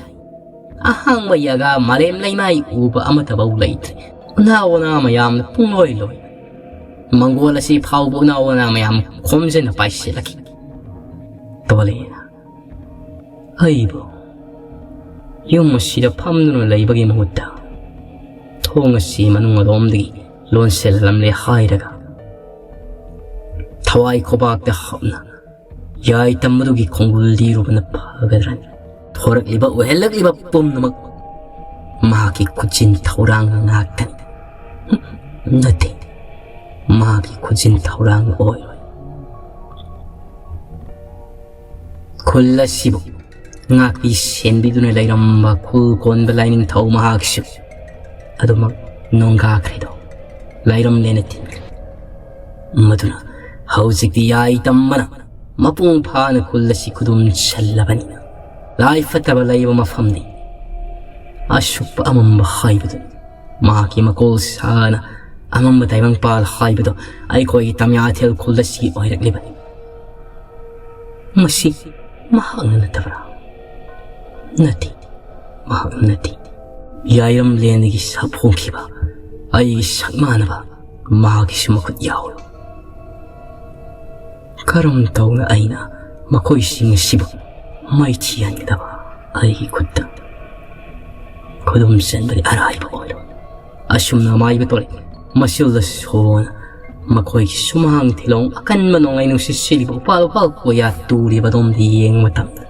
ꯑꯍꯥꯡꯕ ꯌꯥꯒꯥ ꯃꯥꯂꯦꯝ ꯂꯩꯃꯥꯏ ꯎꯕ ꯑꯃꯠꯇꯐꯥꯎ ꯂꯩꯇ꯭ꯔꯦ꯫ ꯎꯅꯥ ꯋꯥꯅꯥ ꯃꯌꯥꯝꯅ ꯄꯨꯡꯂꯣꯏ ꯂꯣꯏ꯫ ꯃꯪꯒꯣꯜ ꯑꯁꯤ ꯐꯥꯎꯕ ꯎꯅꯥ ꯋꯥꯅꯥ ꯃꯌꯥꯝ ꯈꯣꯝꯖꯤꯟꯅ ꯄꯥꯏꯁꯤꯜꯂꯛꯈꯤ꯫ ꯇꯣꯂꯦꯅ ꯑꯩꯕꯨ ꯌꯨꯝ ꯑꯁꯤꯗ ꯐꯝꯗꯨꯅ ꯂꯩꯕꯒꯤ ꯃꯍꯨꯠꯇ ꯊꯣꯡ ꯑꯁꯤ ꯃꯅꯨꯡ ꯑꯗꯣꯝꯗꯒꯤ ꯂꯣꯟꯁꯤꯜꯂꯝꯂꯦ ꯍꯥꯏꯔꯒ ꯊꯋꯥꯏ ꯈꯨꯕꯥꯛꯇ ꯍꯥꯞꯅ ꯌꯥꯏ ꯇꯝꯕꯗꯨꯒꯤ ꯈꯣꯡꯒꯨꯜ ꯂꯤꯔꯨꯕꯅ ꯐꯒꯗ꯭ꯔꯅꯤ꯫ ꯊꯣꯔꯛꯂꯤꯕ, ꯑꯣꯏꯍꯜꯂꯛꯂꯤꯕ ꯄꯨꯝꯅꯃꯛ ꯃꯍꯥꯛꯀꯤ ꯈꯨꯖꯤꯟ ꯊꯧꯔꯥꯡꯅ ꯉꯥꯛꯇꯅꯤ꯫ ꯅꯠꯇꯦ, ꯃꯍꯥꯛꯀꯤ ꯈꯨꯖꯤꯟ ꯊꯧꯔꯥꯡꯅ ꯑꯣꯏꯔꯣꯏ꯫ ꯈꯨꯜ ꯑꯁꯤꯕꯨ ꯉꯥꯛꯄꯤ ꯁꯦꯟꯕꯤꯗꯨꯅ ꯂꯩꯔꯝꯕ ꯈꯨꯜ ꯀꯣꯟꯕ ꯂꯥꯏꯅꯤꯡꯊꯧ ꯃꯍꯥꯛꯁꯨ ꯑꯗꯨꯃꯛ ꯅꯣꯡꯒꯥꯈ꯭ꯔꯦꯗꯣ, ꯂꯥꯏꯔꯝꯂꯦꯅ ꯊꯤꯟꯈ꯭ꯔꯦ꯫ ꯃꯗꯨꯅ ꯍꯧꯖꯤꯛꯇꯤ ꯌꯥꯏ ꯇꯝꯕꯅ ꯃꯄꯨꯡ ꯐꯥꯅ ꯈꯨꯜ ꯑꯁꯤ ꯈꯨꯗꯨꯝ ꯆꯜꯂꯕꯅꯤꯅ ꯂꯥꯏ ꯐꯠꯇꯕ ꯂꯩꯕ ꯃꯐꯝꯅꯤ꯫ ꯑꯁꯨꯛꯄ ꯑꯃꯝꯕ ꯍꯥꯏꯕꯗꯨ ꯃꯍꯥꯛꯀꯤ ꯃꯀꯣꯜ ꯁꯥꯅ ꯑꯃꯝꯕ ꯇꯥꯏꯕꯪꯄꯥꯜ ꯍꯥꯏꯕꯗꯨ ꯑꯩꯈꯣꯏꯒꯤ ꯇꯝꯌꯥꯊꯦꯜ ꯈꯨꯜ ꯑꯁꯤꯒꯤ ꯑꯣꯏꯔꯛꯂꯤꯕꯅꯤ꯫ ꯃꯁꯤ ꯃꯍꯥꯛꯅ ꯅꯠꯇꯕ꯭ꯔꯥ? ꯅꯠꯇꯦ, ꯃꯍꯥꯛꯅ ꯅꯠꯇꯦ꯫ ꯌꯥꯏꯔꯝꯂꯦꯟꯗꯒꯤ ꯁꯥꯐꯣꯡꯈꯤꯕ ꯑꯩꯒꯤ ꯁꯛ ꯃꯥꯟꯅꯕ ꯃꯍꯥꯛꯀꯤꯁꯨ ꯃꯈꯨꯠ ꯌꯥꯎꯏ꯫ ꯀꯔꯝ ꯇꯧꯅ ꯑꯩꯅ ꯃꯈꯣꯏꯁꯤꯡ ꯑꯁꯤꯕꯨ ꯃꯥꯏꯊꯤꯍꯟꯒꯗꯕ? ꯑꯩꯒꯤ ꯈꯨꯠꯇ ꯈꯨꯗꯨꯝ ꯆꯟꯕꯗꯤ ꯑꯔꯥꯏꯕ ꯑꯣꯏꯔꯣꯏ꯫ ꯑꯁꯨꯝꯅ ꯃꯥꯏꯕ ꯇꯣꯔꯦ ꯃꯁꯤꯜꯗ ꯁꯣꯟ ꯃꯈꯣꯏꯒꯤ ꯁꯨꯃꯥꯡ ꯊꯤꯂꯣꯡ ꯑꯀꯟꯕ ꯅꯣꯡꯂꯩ ꯅꯨꯡꯁꯤꯠ ꯁꯤꯠꯂꯤꯕ ꯎꯄꯥꯜ ꯋꯥꯄꯥꯜ ꯀꯣꯌꯥ ꯇꯨꯔꯤꯕ ꯑꯗꯣꯝꯗ ꯌꯦꯡꯕ ꯃꯇꯝꯗ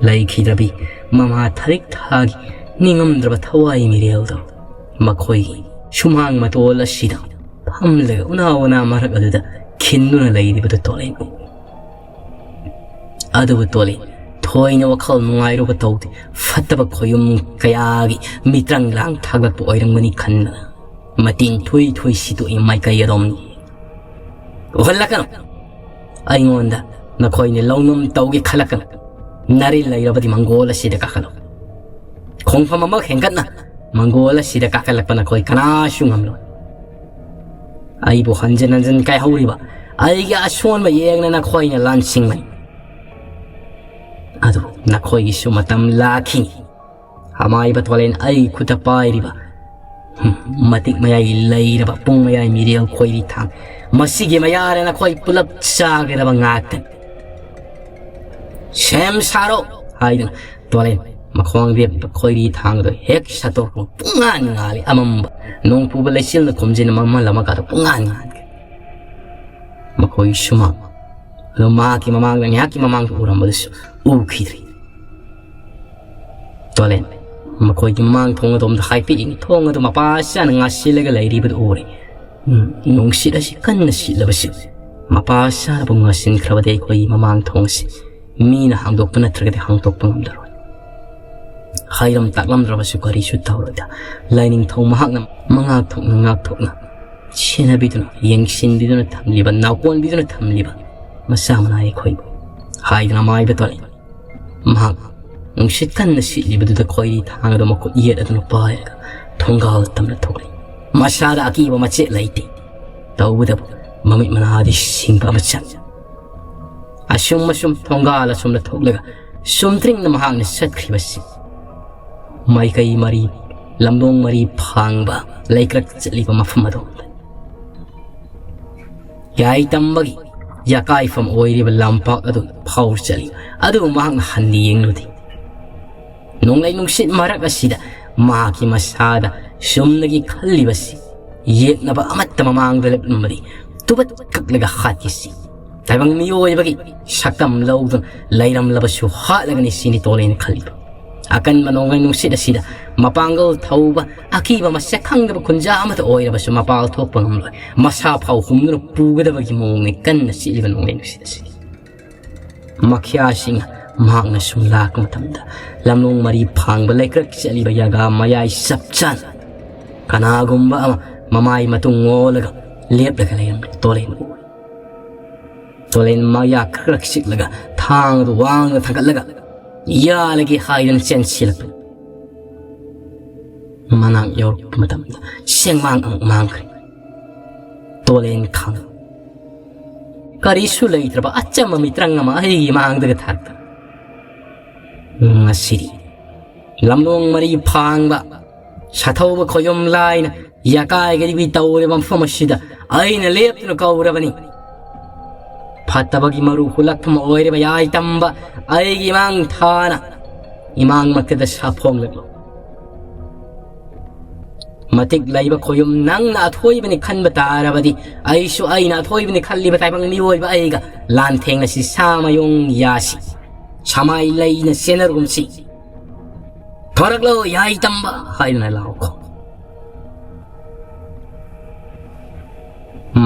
ꯂꯩꯈꯤꯗ꯭ꯔꯕꯤ ꯃꯃꯥ ꯊꯔꯤꯛ ꯊꯥꯒꯤ ꯅꯤꯡꯉꯝꯗ꯭ꯔꯕ ꯊꯋꯥꯏ ꯃꯤꯔꯦꯜꯗꯣ ꯃꯈꯣꯏꯒꯤ ꯁꯨꯃꯥꯡ ꯃꯇꯣꯜ ꯑꯁꯤꯗ ꯐꯝꯂꯒ ꯎꯅꯥ ꯋꯥꯅꯥ ꯃꯔꯛ ꯑꯗꯨꯗ ꯈꯤꯟꯗꯨꯅ ꯂꯩꯔꯤꯕꯗꯨ ꯇꯣꯂꯦꯟ ꯎ꯫ ꯑꯗꯨꯕꯨ ꯇꯣꯂꯦꯟ ꯊꯣꯏꯅ ꯋꯥꯈꯜ ꯅꯨꯡꯉꯥꯏꯔꯨꯕ ꯇꯧꯗꯦ꯫ ꯐꯠꯇꯕ ꯈꯣꯌꯨꯝ ꯀꯌꯥꯒꯤ ꯃꯤꯇ꯭ꯔꯪ ꯂꯥꯡ ꯊꯥꯒꯠꯄ ꯑꯣꯏꯔꯝꯒꯅꯤ ꯈꯟꯗꯅ ꯃꯇꯤꯟ ꯊꯨꯏ ꯊꯨꯏ ꯁꯤꯠꯇꯣꯛꯏ ꯃꯥꯏꯀꯩ ꯑꯗꯣꯝꯅꯤ꯫ ꯎꯍꯜꯂꯛꯀꯅꯨ꯫ ꯑꯩꯉꯣꯟꯗ ꯅꯈꯣꯏꯅ ꯂꯧꯅꯝ ꯇꯧꯒꯦ ꯈꯜꯂꯛꯀꯅꯨ꯫ ꯅꯥꯔꯤꯜ ꯂꯩꯔꯕꯗꯤ ꯃꯪꯒꯣꯜ ꯑꯁꯤꯗ ꯀꯥꯈꯠꯂꯨ꯫ ꯈꯣꯡꯐꯝ ꯑꯃ ꯍꯦꯟꯒꯠꯅ ꯃꯪꯒꯣꯜ ꯑꯁꯤꯗ ꯀꯥꯈꯠꯂꯛꯄ ꯅꯈꯣꯏ ꯀꯅꯥꯁꯨ ꯉꯝꯂꯣꯏ꯫ ꯑꯩꯕꯨ ꯍꯟꯖꯤꯟ ꯍꯟꯖꯤꯟ ꯀꯥꯏꯍꯧꯔꯤꯕ ꯑꯩꯒꯤ ꯑꯁꯣꯟꯕ ꯌꯦꯡꯅ ꯅꯈꯣꯏꯅ ꯂꯥꯟꯁꯤꯡꯕꯅꯤ꯫ ꯑꯗꯨꯕꯨ ꯅꯈꯣꯏꯒꯤꯁꯨ ꯃꯇꯝ ꯂꯥꯛꯈꯤꯅꯤ꯫ ꯑꯃꯥꯏꯕ ꯇꯣꯂꯦꯟ ꯑꯩ ꯈꯨꯠꯇ ꯄꯥꯏꯔꯤꯕ ꯃꯇꯤꯛ ꯃꯌꯥꯏ ꯂꯩꯔꯕ ꯄꯨꯡ ꯃꯌꯥꯏ ꯃꯤꯔꯦꯜ ꯈꯣꯏꯔꯤ ꯊꯥꯡ ꯃꯁꯤꯒꯤ ꯃꯌꯥꯗ ꯅꯈꯣꯏ ꯄꯨꯂꯞ ꯆꯥꯒꯗꯕ ꯉꯥꯛꯇꯅꯤ꯫ ꯁꯦꯝ ꯁꯥꯔꯣ ꯍꯥꯏꯗꯨꯅ ꯇꯣꯂꯦꯟ ꯃꯈꯣꯡ ꯂꯦꯞꯄ ꯈꯣꯏꯔꯤ ꯊꯥꯡꯗꯣ ꯍꯦꯛ ꯁꯠꯇꯣꯛꯄ ꯄꯨꯡꯉꯥꯟ ꯉꯥꯜꯂꯤ꯫ ꯑꯃꯝꯕ ꯅꯣꯡ ꯄꯨꯕ ꯂꯩꯆꯤꯜꯅ ꯈꯨꯝꯖꯤꯟꯅ ꯃꯝꯍꯜꯂꯝꯃꯒ ꯄꯨꯡꯉꯥꯟ ꯉꯥꯟꯈ꯭ꯔꯦ꯫ ꯃꯈꯣꯏꯒꯤ ꯁꯨꯃꯥꯡ ꯑꯗꯣ ꯃꯍꯥꯛꯀꯤ ꯃꯃꯥꯡꯗ ꯉꯥꯏꯍꯥꯛꯀꯤ ꯃꯃꯥꯡꯗ ꯎꯔꯝꯕꯗꯨꯁꯨ ꯎꯈꯤꯗ꯭ꯔꯤ꯫ ꯇꯣꯂꯦꯟ ꯃꯈꯣꯏꯒꯤ ꯃꯃꯥꯡ ꯊꯣꯡ ꯑꯗꯣꯝꯗ ꯍꯥꯏꯐꯦꯠ ꯌꯦꯡꯉꯤ꯫ ꯊꯣꯡ ꯑꯗꯨ ꯃꯄꯥ ꯆꯥꯅ ꯉꯥꯁꯤꯜꯂꯒ ꯂꯩꯔꯤꯕꯗꯨ ꯎꯔꯦ꯫ ꯎꯝ, ꯅꯨꯡꯁꯤꯠ ꯑꯁꯤ ꯀꯟꯅ ꯁꯤꯠꯂꯕꯁꯨ ꯃꯄꯥ ꯆꯥꯅꯕꯨ ꯉꯥꯁꯤꯟꯈ꯭ꯔꯕꯗꯤ ꯑꯩꯈꯣꯏꯒꯤ ꯃꯃꯥꯡ ꯊꯣꯡ ꯑꯁꯤ ꯃꯤꯅ ꯍꯥꯡꯗꯣꯛꯄ ꯅꯠꯇ꯭ꯔꯒꯗꯤ ꯍꯥꯡꯗꯣꯛꯄ ꯉꯝꯂꯔꯣꯏ꯫ ꯍꯥꯏꯔꯝ ꯇꯥꯛꯂꯝꯗ꯭ꯔꯕꯁꯨ ꯀꯔꯤꯁꯨ ꯇꯧꯔꯣꯏꯗ꯫ ꯂꯥꯏꯅꯤꯡꯊꯧ ꯃꯍꯥꯛꯅ ꯃꯉꯥꯛ ꯊꯣꯛꯅ ꯉꯥꯛꯊꯣꯛꯅ ꯁꯦꯟꯅꯕꯤꯗꯨꯅ ꯌꯦꯡꯁꯤꯟꯕꯤꯗꯨꯅ ꯊꯝꯂꯤꯕ ꯅꯥꯎꯀꯣꯟꯕꯤꯗꯨꯅ ꯊꯝꯂꯤꯕ ꯃꯆꯥ ꯃꯅꯥ ꯑꯩꯈꯣꯏꯕꯨ ꯍꯥꯏꯗꯨꯅ ꯃꯥꯏꯕ ꯇꯣꯂꯦꯟ ꯃꯍꯥꯛ ꯅꯨꯡꯁꯤꯠ ꯀꯟꯅ ꯁꯤꯠꯂꯤꯕꯗꯨꯗ ꯈꯣꯏꯔꯤ ꯊꯥꯡ ꯑꯗꯨ ꯃꯈꯨꯠ ꯌꯦꯠ ꯑꯗꯨꯅ ꯄꯥꯏꯔꯒ ꯊꯣꯡꯒꯥꯜ ꯇꯝꯅ ꯊꯣꯛꯂꯤ꯫ ꯃꯁꯥꯗ ꯑꯀꯤꯕ ꯃꯆꯦꯠ ꯂꯩꯇꯦ꯫ ꯇꯧꯕꯇꯕꯨ ꯃꯃꯤꯠ ꯃꯅꯥꯗꯤ ꯁꯤꯡꯕ ꯑꯃ ꯆꯪꯏ꯫ ꯑꯁꯨꯝ ꯑꯁꯨꯝ ꯊꯣꯡꯒꯥꯜ ꯑꯁꯣꯝꯗ ꯊꯣꯛꯂꯒ ꯆꯨꯝꯗ꯭ꯔꯤꯡꯅ ꯃꯍꯥꯛꯅ ꯆꯠꯈ꯭ꯔꯤꯕꯁꯤ ꯃꯥꯏꯀꯩ ꯃꯔꯤ ꯂꯝꯂꯣꯡ ꯃꯔꯤ ꯐꯥꯡꯕ ꯂꯩꯀ꯭ꯔꯛ ꯆꯠꯂꯤꯕ ꯃꯐꯝ ꯑꯗꯣꯝꯗ ꯌꯥꯏ ꯇꯝꯕꯒꯤ ꯌꯥꯀꯥꯏꯐꯝ ꯑꯣꯏꯔꯤꯕ ꯂꯝꯄꯥꯛ ꯑꯗꯨ ꯐꯥꯎꯔ ꯆꯠꯂꯤ꯫ ꯑꯗꯨꯕꯨ ꯃꯍꯥꯛꯅ ꯍꯟꯅ ꯌꯦꯡꯂꯨꯗꯦ꯫ ꯅꯣꯡꯂꯩ ꯅꯨꯡꯁꯤꯠ ꯃꯔꯛ ꯑꯁꯤꯗ ꯃꯍꯥꯛꯀꯤ ꯃꯁꯥꯗ ꯆꯨꯝꯅꯒꯤ ꯈꯜꯂꯤꯕꯁꯤ ꯌꯦꯛꯅꯕ ꯑꯃꯠꯇ ꯃꯃꯥꯡꯗ ꯂꯦꯞꯂꯝꯕꯗꯤ ꯇꯨꯕꯠ ꯀꯛꯂꯒ ꯍꯥꯠꯈꯤꯁꯤ꯫ ꯇꯥꯏꯕꯪ ꯃꯤꯑꯣꯏꯕꯒꯤ ꯁꯛꯇꯝ ꯂꯧꯗꯨꯅ ꯂꯩꯔꯝꯂꯕꯁꯨ ꯍꯥꯠꯂꯒꯅꯤ ꯁꯤꯅꯤ ꯇꯣꯂꯦꯟꯅ ꯈꯜꯂꯤꯕ꯫ ꯑꯀꯟꯕ ꯅꯣꯡꯂꯩ ꯅꯨꯡꯁꯤꯠ ꯑꯁꯤꯗ ꯃꯄꯥꯡꯒꯜ ꯊꯧꯕ ꯑꯀꯤꯕ ꯃꯁꯛ ꯈꯪꯗꯕ ꯈꯨꯟꯖꯥ ꯑꯃꯠꯇ ꯑꯣꯏꯔꯕꯁꯨ ꯃꯄꯥꯜ ꯊꯣꯛꯄ ꯉꯝꯂꯣꯏ꯫ ꯃꯁꯥ ꯐꯥꯎ ꯍꯨꯝꯗꯨꯅ ꯄꯨꯒꯗꯕꯒꯤ ꯃꯑꯣꯡꯅꯤ ꯀꯟꯅ ꯁꯤꯠꯂꯤꯕ ꯅꯣꯡꯂꯩ ꯅꯨꯡꯁꯤꯠ ꯑꯁꯤꯗꯤ꯫ ꯃꯈ꯭ꯌꯥꯁꯤꯡꯅ ꯃꯍꯥꯛꯅ ꯁꯨꯝ ꯂꯥꯛꯄ ꯃꯇꯝꯗ ꯂꯝꯂꯣꯡ ꯃꯔꯤ ꯐꯥꯡꯕ ꯂꯩꯀ꯭ꯔꯛ ꯆꯠꯂꯤꯕ ꯌꯥꯒꯥ ꯃꯌꯥꯏ ꯆꯞ ꯆꯥꯅ ꯀꯅꯥꯒꯨꯝꯕ ꯑꯃ ꯃꯃꯥꯏ ꯃꯇꯨꯡ ꯑꯣꯜꯂꯒ ꯂꯦꯞꯂꯒ ꯂꯩꯔꯝꯕ ꯇꯣꯂꯦꯟ ꯎꯏ꯫ ꯇꯣꯂꯦꯟ ꯃꯌꯥ ꯈꯔ ꯆꯤꯛꯂꯒ ꯊꯥꯡ ꯑꯗꯨ ꯋꯥꯡꯅ ꯊꯥꯡꯒꯠꯂꯒ ꯌꯥꯜꯂꯒꯦ ꯍꯥꯏꯗꯨꯅ ꯆꯦꯟꯁꯤꯜꯂꯛꯄꯅꯤ꯫ ꯃꯅꯥꯛ ꯌꯧꯔꯛꯄ ꯃꯇꯝꯗ ꯁꯦꯡꯃꯥꯡ ꯑꯃꯨꯛ ꯃꯥꯡꯈ꯭ꯔꯦ꯫ ꯇꯣꯂꯦꯟ ꯈꯪ ꯀꯔꯤꯁꯨ ꯂꯩꯇ꯭ꯔꯕ ꯑꯆꯝꯕ ꯃꯤꯇ꯭ꯔꯪ ꯑꯃ ꯑꯩꯒꯤ ꯃꯥꯡꯗꯒ ꯊꯥꯔꯛꯇꯅ ꯉꯁꯤꯗꯤ ꯂꯝꯂꯣꯡ ꯃꯔꯤ ꯐꯥꯡꯕ ꯁꯥꯊꯧꯕ ꯈꯣꯌꯨꯝ ꯂꯥꯏꯅ ꯌꯥꯀꯥꯏꯒꯗꯤ ꯇꯧꯔꯤꯕ ꯃꯐꯝ ꯑꯁꯤꯗ ꯑꯩꯅ ꯂꯦꯞꯇꯨꯅ ꯀꯧꯔꯕꯅꯤ꯫ ꯐꯠꯇꯕꯒꯤ ꯃꯔꯨ ꯍꯨꯜꯂꯛꯐꯝ ꯑꯣꯏꯔꯤꯕ ꯌꯥꯏ ꯇꯝꯕ ꯑꯩꯒꯤ ꯏꯃꯥꯡ ꯊꯥꯅ ꯏꯃꯥꯡꯃꯛꯇꯗ ꯁꯥꯐꯣꯡꯂꯛꯂꯣ꯫ ꯃꯇꯤꯛ ꯂꯩꯕ ꯈꯣꯌꯨꯝ ꯅꯪꯅ ꯑꯊꯣꯏꯕꯅꯤ ꯈꯟꯕ ꯇꯥꯔꯕꯗꯤ ꯑꯩꯁꯨ ꯑꯩꯅ ꯑꯊꯣꯏꯕꯅꯤ ꯈꯜꯂꯤꯕ ꯇꯥꯏꯕꯪ ꯃꯤꯑꯣꯏꯕ ꯑꯩꯒ ꯂꯥꯟꯊꯦꯡꯅꯁꯤ ꯁꯥꯃꯌꯣꯡ ꯌꯥꯁꯤ꯫ ꯁꯃꯥꯏ ꯂꯩꯅ ꯆꯦꯟꯅꯔꯨꯝꯁꯤ꯫ ꯊꯣꯔꯛꯂꯣ ꯌꯥꯏ ꯇꯝꯕ ꯍꯥꯏꯗꯨꯅ ꯂꯥꯎꯈꯣ꯫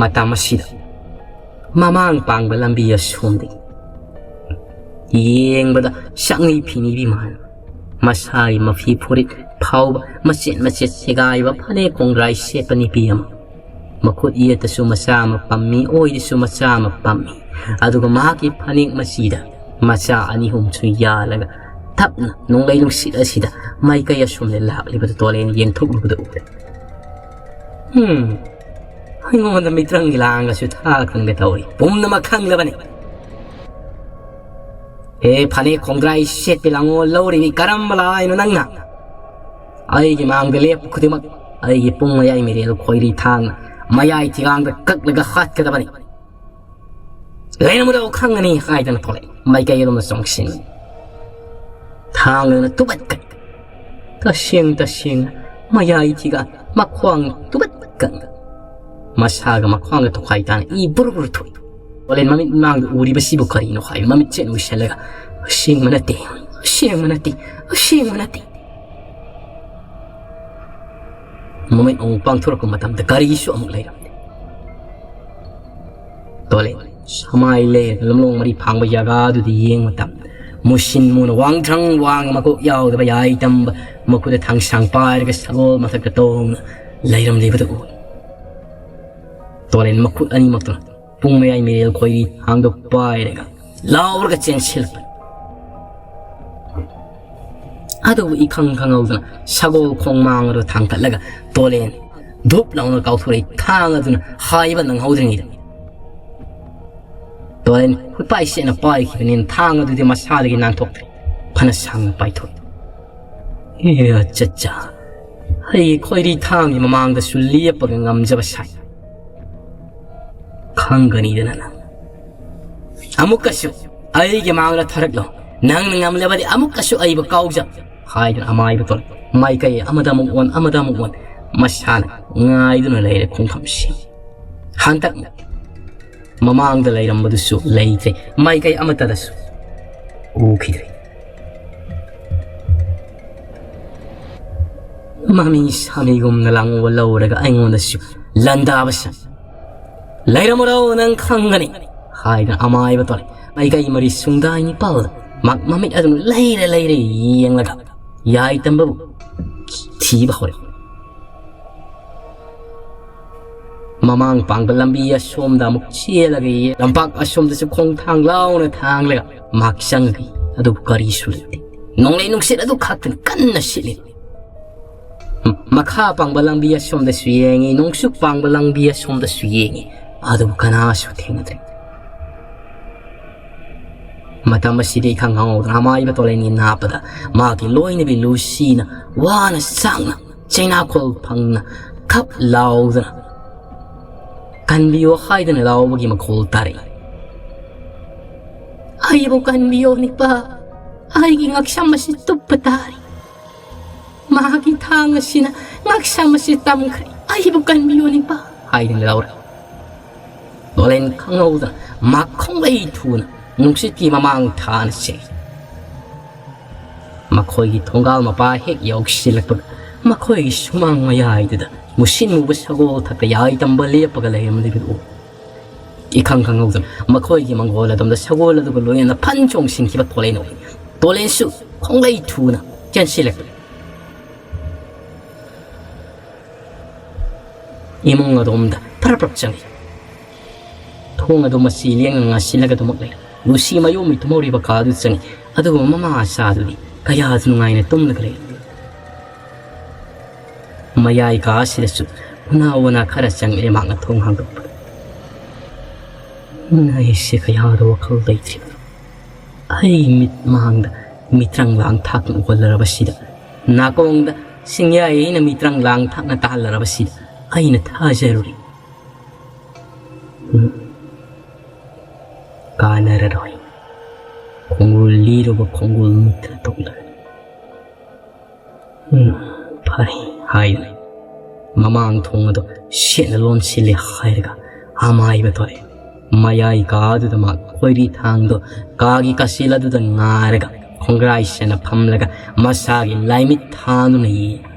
ꯃꯇꯝ ꯑꯁꯤꯗ ꯃꯃꯥꯡ ꯄꯥꯡꯕ ꯂꯝꯕꯤ ꯑꯁꯣꯝꯗꯒꯤ ꯌꯦꯡꯕꯗ ꯁꯛꯅꯤ ꯐꯤꯅꯤꯕꯤ ꯃꯥꯟꯕ ꯃꯁꯥꯒꯤ ꯃꯐꯤ ꯐꯨꯔꯤꯠ ꯐꯥꯎꯕ ꯃꯆꯦꯠ ꯃꯆꯦꯠ ꯁꯦꯒꯥꯏꯕ ꯐꯅꯦꯛ ꯈꯣꯡꯒ꯭ꯔꯥꯏ ꯁꯦꯠꯄ ꯅꯨꯄꯤ ꯑꯃ ꯃꯈꯨꯠ ꯌꯦꯠꯇꯁꯨ ꯃꯆꯥ ꯑꯃ ꯄꯝꯃꯤ ꯑꯣꯏꯗꯁꯨ ꯃꯆꯥ ꯑꯃ ꯄꯝꯃꯤ꯫ ꯑꯗꯨꯒ ꯃꯍꯥꯛꯀꯤ ꯐꯅꯦꯛ ꯃꯁꯤꯗ ꯃꯆꯥ ꯑꯅꯤ ꯑꯍꯨꯝꯁꯨ ꯌꯥꯜꯂꯒ ꯇꯞꯅ ꯅꯣꯡꯂꯩ ꯅꯨꯡꯁꯤꯠ ꯑꯁꯤꯗ ꯃꯥꯏꯀꯩ ꯑꯁꯣꯝꯗ ꯂꯥꯛꯂꯤꯕꯗꯨ ꯇꯣꯂꯦꯟ ꯌꯦꯟꯊꯣꯛꯂꯨꯕꯗ ꯎꯔꯦ꯫ ꯎꯝ ꯑꯩꯉꯣꯟꯗ ꯃꯤꯇ꯭ꯔꯪꯒꯤ ꯂꯥꯡꯒꯁꯨ ꯊꯥ ꯈꯪꯗꯦ ꯇꯧꯔꯤ ꯄꯨꯝꯅꯃꯛ ꯈꯪꯂꯕꯅꯤ꯫ ꯍꯦ ꯐꯅꯦꯛ ꯈꯣꯡꯗ꯭ꯔꯥꯏ ꯁꯦꯠꯄꯤ ꯂꯥꯡꯉꯣꯜ ꯂꯧꯔꯤꯕꯤ ꯀꯔꯝꯕ ꯂꯥꯏꯅꯣ ꯅꯪꯅ? ꯑꯩꯒꯤ ꯃꯥꯡꯗ ꯂꯦꯞꯄ ꯈꯨꯗꯤꯡꯃꯛ ꯑꯩꯒꯤ ꯄꯨꯡ ꯃꯌꯥꯏ ꯃꯤꯔꯦꯜ ꯈꯣꯏꯔꯤ ꯊꯥꯡꯅ ꯃꯌꯥꯏ ꯊꯤꯒꯥꯡꯗ ꯀꯛꯂꯒ ꯍꯥꯠꯀꯗꯕꯅꯤ꯫ ꯂꯩꯔꯝꯃꯨꯗꯧ ꯈꯪꯒꯅꯤ ꯍꯥꯏꯗꯅ ꯊꯣꯛꯂꯛꯏ ꯃꯥꯏꯀꯩ ꯑꯗꯣꯝꯗ ꯆꯣꯡꯁꯤꯟꯕꯅꯤ꯫ ꯊꯥꯡ ꯑꯗꯨꯅ ꯇꯨꯕꯠ ꯀꯛ ꯇꯁꯦꯡ ꯇꯁꯦꯡꯅ ꯃꯌꯥꯏ ꯊꯤꯒꯥꯡ ꯃꯈ꯭ꯋꯥꯡ ꯇꯨꯕꯠ ꯀꯛ ꯃꯁꯥꯒ ꯃꯈ꯭ꯋꯥꯡꯒ ꯇꯣꯈꯥꯏ ꯇꯥꯅ ꯏ ꯕꯨꯔꯨ ꯕꯨꯔꯨ ꯊꯣꯛꯏ꯫ ꯇꯣꯂꯦꯟ ꯃꯃꯤꯠ ꯃꯥꯡꯗ ꯎꯔꯤꯕꯁꯤꯕꯨ ꯀꯔꯤꯅꯣ ꯍꯥꯏ ꯃꯃꯤꯠꯁꯦ ꯎꯏꯁꯜꯂꯒ, "ꯑꯁꯦꯡꯕ ꯅꯠꯇꯦ, ꯑꯁꯦꯡꯕ ꯅꯠꯇꯦ, ꯑꯁꯦꯡꯕ ꯅꯠꯇꯦ"꯫ ꯃꯃꯤꯠ ꯑꯃꯨꯛ ꯄꯥꯡꯊꯣꯔꯛꯄ ꯃꯇꯝꯗ ꯀꯔꯤꯁꯨ ꯑꯃꯨꯛ ꯂꯩꯔꯝꯗꯦ꯫ ꯇꯣꯂꯦꯟ ꯁꯃꯥꯏ ꯂꯩꯔꯒ ꯂꯝꯂꯣꯡ ꯃꯔꯤ ꯐꯥꯡꯕ ꯖꯒꯥꯗꯨꯗ ꯌꯦꯡꯕ ꯃꯇꯝꯗ ꯃꯨꯁꯤꯟ ꯃꯨꯅ ꯋꯥꯡꯊ꯭ꯔꯪ ꯋꯥꯡ ꯃꯀꯣꯛ ꯌꯥꯎꯗꯕ ꯌꯥꯏ ꯇꯝꯕ ꯃꯈꯨꯠꯇ ꯊꯥꯡꯁꯥꯡ ꯄꯥꯏꯔꯒ ꯁꯒꯣꯜ ꯃꯊꯛꯇ ꯇꯣꯡꯅ ꯂꯩꯔꯝꯂꯤꯕꯗꯨ ꯎꯏ꯫ ꯇꯣꯂꯦꯟ ꯃꯈꯨꯠ ꯑꯅꯤꯃꯛꯇꯨꯅ ꯄꯨꯡ ꯃꯌꯥꯏ ꯃꯤꯔꯦꯜ ꯈꯣꯏꯔꯤ ꯊꯥꯡꯗꯣ ꯄꯥꯏꯔꯒ ꯂꯥꯎꯔꯒ ꯆꯦꯟꯁꯤꯜꯂꯛꯄꯅꯤ꯫ ꯑꯗꯨꯕꯨ ꯏꯈꯪ ꯈꯪꯍꯧꯗꯅ ꯁꯒꯣꯜ ꯈꯣꯡꯃꯥꯡ ꯑꯗꯨ ꯊꯥꯡꯒꯠꯂꯒ ꯇꯣꯂꯦꯟ ꯙꯨꯞ ꯂꯥꯎꯅ ꯀꯥꯎꯊꯣꯔꯛꯏ꯫ ꯊꯥꯡ ꯑꯗꯨꯅ ꯍꯥꯏꯕ ꯅꯪꯍꯧꯗ꯭ꯔꯤꯉꯩꯗ ꯇꯣꯂꯦꯟ ꯈꯨꯠꯄꯥꯏ ꯁꯦꯠꯅ ꯄꯥꯏꯈꯤꯕꯅꯤꯅ ꯊꯥꯡ ꯑꯗꯨꯗꯤ ꯃꯁꯥꯗꯒꯤ ꯅꯥꯟꯊꯣꯛꯇ꯭ꯔꯦ꯫ ꯐꯅ ꯁꯥꯡꯅ ꯄꯥꯏꯊꯣꯛꯏ꯫ "ꯑꯦ, ꯑꯆꯠꯆꯥ, ꯑꯩꯒꯤ ꯈꯣꯏꯔꯤ ꯊꯥꯡꯒꯤ ꯃꯃꯥꯡꯗꯁꯨ ꯂꯦꯞꯄꯒ ꯉꯝꯖꯕ ꯁꯥꯏ꯫ ꯈꯪꯒꯅꯤꯗꯅ ꯅꯪ꯫ ꯑꯃꯨꯛꯀꯁꯨ ꯑꯩꯒꯤ ꯃꯥꯡꯗ ꯊꯥꯔꯛꯂꯣ꯫ ꯅꯪꯅ ꯉꯝꯂꯕꯗꯤ ꯑꯃꯨꯛꯀꯁꯨ ꯑꯩꯕꯨ ꯀꯥꯎꯖ"꯫ ꯍꯥꯏꯗꯨꯅ ꯑꯃꯥꯏꯕ ꯇꯣꯂꯦꯟ ꯃꯥꯏꯀꯩ ꯑꯃꯗ ꯑꯃꯨꯛ ꯑꯣꯟ, ꯑꯃꯗ ꯑꯃꯨꯛ ꯑꯣꯟ, ꯃꯁꯥꯅ ꯉꯥꯏꯗꯨꯅ ꯂꯩꯔꯦ ꯈꯣꯡꯐꯝꯁꯤꯡ꯫ ꯍꯟꯗꯛ ꯃꯃꯥꯡꯗ ꯂꯩꯔꯝꯕꯗꯨꯁꯨ ꯂꯩꯇ꯭ꯔꯦ꯫ ꯃꯥꯏꯀꯩ ꯑꯃꯠꯇꯗꯁꯨ ꯎꯈꯤꯗ꯭ꯔꯦ꯫ ꯃꯃꯤ ꯁꯥꯃꯤꯒꯨꯝꯅ ꯂꯥꯡꯕ ꯂꯧꯔꯒ ꯑꯩꯉꯣꯟꯗꯁꯨ ꯂꯥꯟꯗꯥꯕ ꯁꯥꯏ꯫ "ꯂꯩꯔꯝꯃꯨꯔꯣ, ꯅꯪ ꯈꯪꯒꯅꯤ" ꯍꯥꯏꯗꯨꯅ ꯑꯃꯥꯏꯕ ꯇꯣꯂꯦꯟ ꯃꯥꯏꯀꯩ ꯃꯔꯤ ꯁꯨꯡꯗꯥꯏ ꯅꯤꯄꯥꯜꯗ ꯃꯥ-, ꯃꯃꯤꯠ ꯑꯗꯨꯅ ꯂꯩꯔ ꯂꯩꯔ ꯌꯦꯡꯂꯒ ꯌꯥꯏ ꯇꯝꯕꯕꯨ ꯊꯤꯕ ꯍꯧꯔꯛꯏ꯫ ꯃꯃꯥꯡ ꯄꯥꯡꯕ ꯂꯝꯕꯤ ꯑꯁꯣꯝꯗ ꯑꯃꯨꯛ ꯆꯦꯜꯂꯒ ꯌꯦ-, ꯂꯝꯄꯥꯛ ꯑꯁꯣꯝꯗꯁꯨ ꯈꯣꯡꯊꯥꯡ ꯂꯥꯎꯅ ꯊꯥꯡꯂꯒ ꯃꯍꯥꯛ ꯆꯪꯈꯤ꯫ ꯑꯗꯨꯕꯨ ꯀꯔꯤꯁꯨ ꯂꯩꯇꯦ꯫ ꯅꯣꯡꯂꯩ ꯅꯨꯡꯁꯤꯠ ꯑꯗꯨ ꯈꯛꯇꯅꯤ ꯀꯟꯅ ꯁꯤꯠꯂꯤ꯫ ꯃꯈꯥ ꯄꯥꯡꯕ ꯂꯝꯕꯤ ꯑꯁꯣꯝꯗꯁꯨ ꯌꯦꯡꯉꯤ, ꯅꯣꯡꯆꯨꯞ ꯄꯥꯡꯕ ꯂꯝꯕꯤ ꯑꯁꯣꯝꯗꯁꯨ ꯌꯦꯡꯉꯤ, ꯑꯗꯨꯕꯨ ꯀꯅꯥꯁꯨ ꯊꯦꯡꯅꯗ꯭ꯔꯦ꯫ ꯃꯇꯝ ꯑꯁꯤꯗ ꯏꯈꯪ ꯈꯪꯍꯧꯗꯅ ꯑꯃꯥꯏꯕ ꯇꯣꯂꯦꯟꯒꯤ ꯅꯥꯞꯄꯗ ꯃꯍꯥꯛꯀꯤ ꯂꯣꯏꯅꯕꯤ ꯂꯨꯁꯤꯅ ꯋꯥꯅ ꯆꯥꯛꯅ ꯆꯩꯅꯥꯈꯣꯜ ꯐꯪꯅ ꯈꯞ ꯂꯥꯎꯗꯅ "ꯀꯟꯕꯤꯌꯣ" ꯍꯥꯏꯗꯅ ꯂꯥꯎꯕꯒꯤ ꯃꯈꯣꯜ ꯇꯥꯔꯛꯏ꯫ "ꯑꯩꯕꯨ ꯀꯟꯕꯤꯌꯣ ꯅꯤꯄꯥ, ꯑꯩꯒꯤ ꯉꯛꯁꯝ ꯑꯁꯤ ꯇꯨꯞꯄ ꯇꯥꯔꯦ꯫ ꯃꯍꯥꯛꯀꯤ ꯊꯥꯡ ꯑꯁꯤꯅ ꯉꯛꯁꯝ ꯑꯁꯤ ꯇꯝꯈ꯭ꯔꯦ꯫ ꯑꯩꯕꯨ ꯀꯟꯕꯤꯌꯨ ꯅꯤꯄꯥ" ꯍꯥꯏꯗꯨꯅ ꯂꯥꯎꯔꯛꯏ꯫ ꯇꯣꯂꯦꯟ ꯈꯪꯍꯧꯗꯅ ꯃꯍꯥꯛ ꯈꯣꯡꯂꯩ ꯊꯨꯅ ꯅꯨꯡꯁꯤꯠꯀꯤ ꯃꯃꯥꯡ ꯊꯥꯅ ꯆꯦꯜꯂꯤ꯫ ꯃꯈꯣꯏꯒꯤ ꯊꯣꯡꯒꯥꯜ ꯃꯄꯥ ꯍꯦꯛ ꯌꯧꯁꯤꯜꯂꯛꯄꯒ ꯃꯈꯣꯏꯒꯤ ꯁꯨꯃꯥꯡ ꯃꯌꯥꯏꯗꯨꯗ ꯃꯨꯁꯤꯟ ꯃꯨꯕ ꯁꯒꯣꯜ ꯊꯛꯇ ꯌꯥꯏ ꯇꯝꯕ ꯂꯦꯞꯄꯒ ꯂꯩꯔꯝꯂꯤꯕꯗꯨ ꯎꯏ꯫ ꯏꯈꯪ ꯈꯪꯍꯧꯗꯅ ꯃꯈꯣꯏꯒꯤ ꯃꯪꯒꯣꯜ ꯑꯗꯣꯝꯗ ꯁꯒꯣꯜ ꯑꯗꯨꯒ ꯂꯣꯏꯅꯅ ꯐꯟ ꯆꯣꯡꯁꯤꯟꯈꯤꯕ ꯇꯣꯂꯦꯟ ꯎꯏ꯫ ꯇꯣꯂꯦꯟꯁꯨ ꯈꯣꯡꯂꯩ ꯊꯨꯅ ꯆꯦꯟꯁꯤꯜꯂꯛꯄ ꯏꯃꯨꯡ ꯑꯗꯣꯝꯗ ꯐꯔꯞ ꯐꯔꯞ ꯆꯪꯏ꯫ ꯊꯣꯡ ꯑꯗꯨ ꯃꯁꯤ ꯂꯦꯡꯉ ꯉꯥꯁꯤꯜꯂꯒ ꯑꯗꯨꯃꯛ ꯂꯩ꯫ ꯂꯨꯁꯤ ꯃꯌꯣꯝ ꯃꯤꯇꯨꯝꯍꯧꯔꯤꯕ ꯀꯥ ꯑꯗꯨ ꯆꯪꯏ꯫ ꯑꯗꯨꯒ ꯃꯃꯥ ꯑꯆꯥ ꯑꯗꯨꯗꯤ ꯀꯌꯥꯗ ꯅꯨꯡꯉꯥꯏꯅ ꯇꯨꯝꯂꯒ ꯂꯩ꯫ ꯃꯌꯥꯏ ꯀꯥ ꯑꯁꯤꯗꯁꯨ ꯎꯅꯥ ꯋꯥꯅꯥ ꯈꯔ ꯆꯪꯂꯦ꯫ ꯃꯍꯥꯛꯅ ꯊꯣꯡ ꯍꯥꯡꯗꯣꯛꯄ꯫ "ꯑꯩꯁꯦ ꯀꯌꯥꯗ ꯋꯥꯈꯜ ꯂꯩꯇ꯭ꯔꯤꯕꯅꯣ? ꯑꯩ ꯃꯤꯠ ꯃꯥꯡꯗ ꯃꯤꯇ꯭ꯔꯪ ꯂꯥꯡ ꯊꯥꯛꯅ ꯎꯍꯜꯂꯔꯕꯁꯤꯗ, ꯅꯥꯀꯣꯡꯗ ꯁꯤꯡꯌꯥꯏ ꯑꯩꯅ ꯃꯤꯇ꯭ꯔꯪ ꯂꯥꯡ ꯊꯥꯛꯅ ꯇꯥꯍꯜꯂꯔꯕꯁꯤꯗ ꯑꯩꯅ ꯊꯥꯖꯔꯨꯔꯤ꯫ ꯎꯝ, ꯀꯥꯟꯅꯔꯔꯣꯏ꯫ ꯈꯣꯡꯒꯨꯜ ꯂꯤꯔꯨꯕ ꯈꯣꯡꯒꯨꯜ ꯃꯨꯠꯇꯅ ꯇꯣꯛꯂꯔꯅꯤ꯫ ꯎꯝ, ꯐꯔꯦ," ꯍꯥꯏꯗꯨꯅ ꯃꯃꯥꯡ ꯊꯣꯡ ꯑꯗꯨ ꯁꯦꯠꯅ ꯂꯣꯟꯁꯤꯜꯂꯦ ꯍꯥꯏꯔꯒ ꯑꯃꯥꯏꯕ ꯊꯣꯛꯂꯛꯑꯦ꯫ ꯃꯌꯥꯏ ꯀꯥꯗꯨꯗ ꯃꯥ ꯈꯣꯏꯔꯤ ꯊꯥꯡꯗꯣ ꯀꯥꯒꯤ ꯀꯥꯆꯤꯜ ꯑꯗꯨꯗ ꯉꯥꯔꯒ ꯈꯣꯡꯒ꯭ꯔꯥꯏ ꯁꯦꯠꯅ ꯐꯝꯂꯒ ꯃꯁꯥꯒꯤ ꯂꯥꯏꯃꯤꯠ ꯊꯥꯗꯨꯅ ꯌꯦꯡꯉꯤ꯫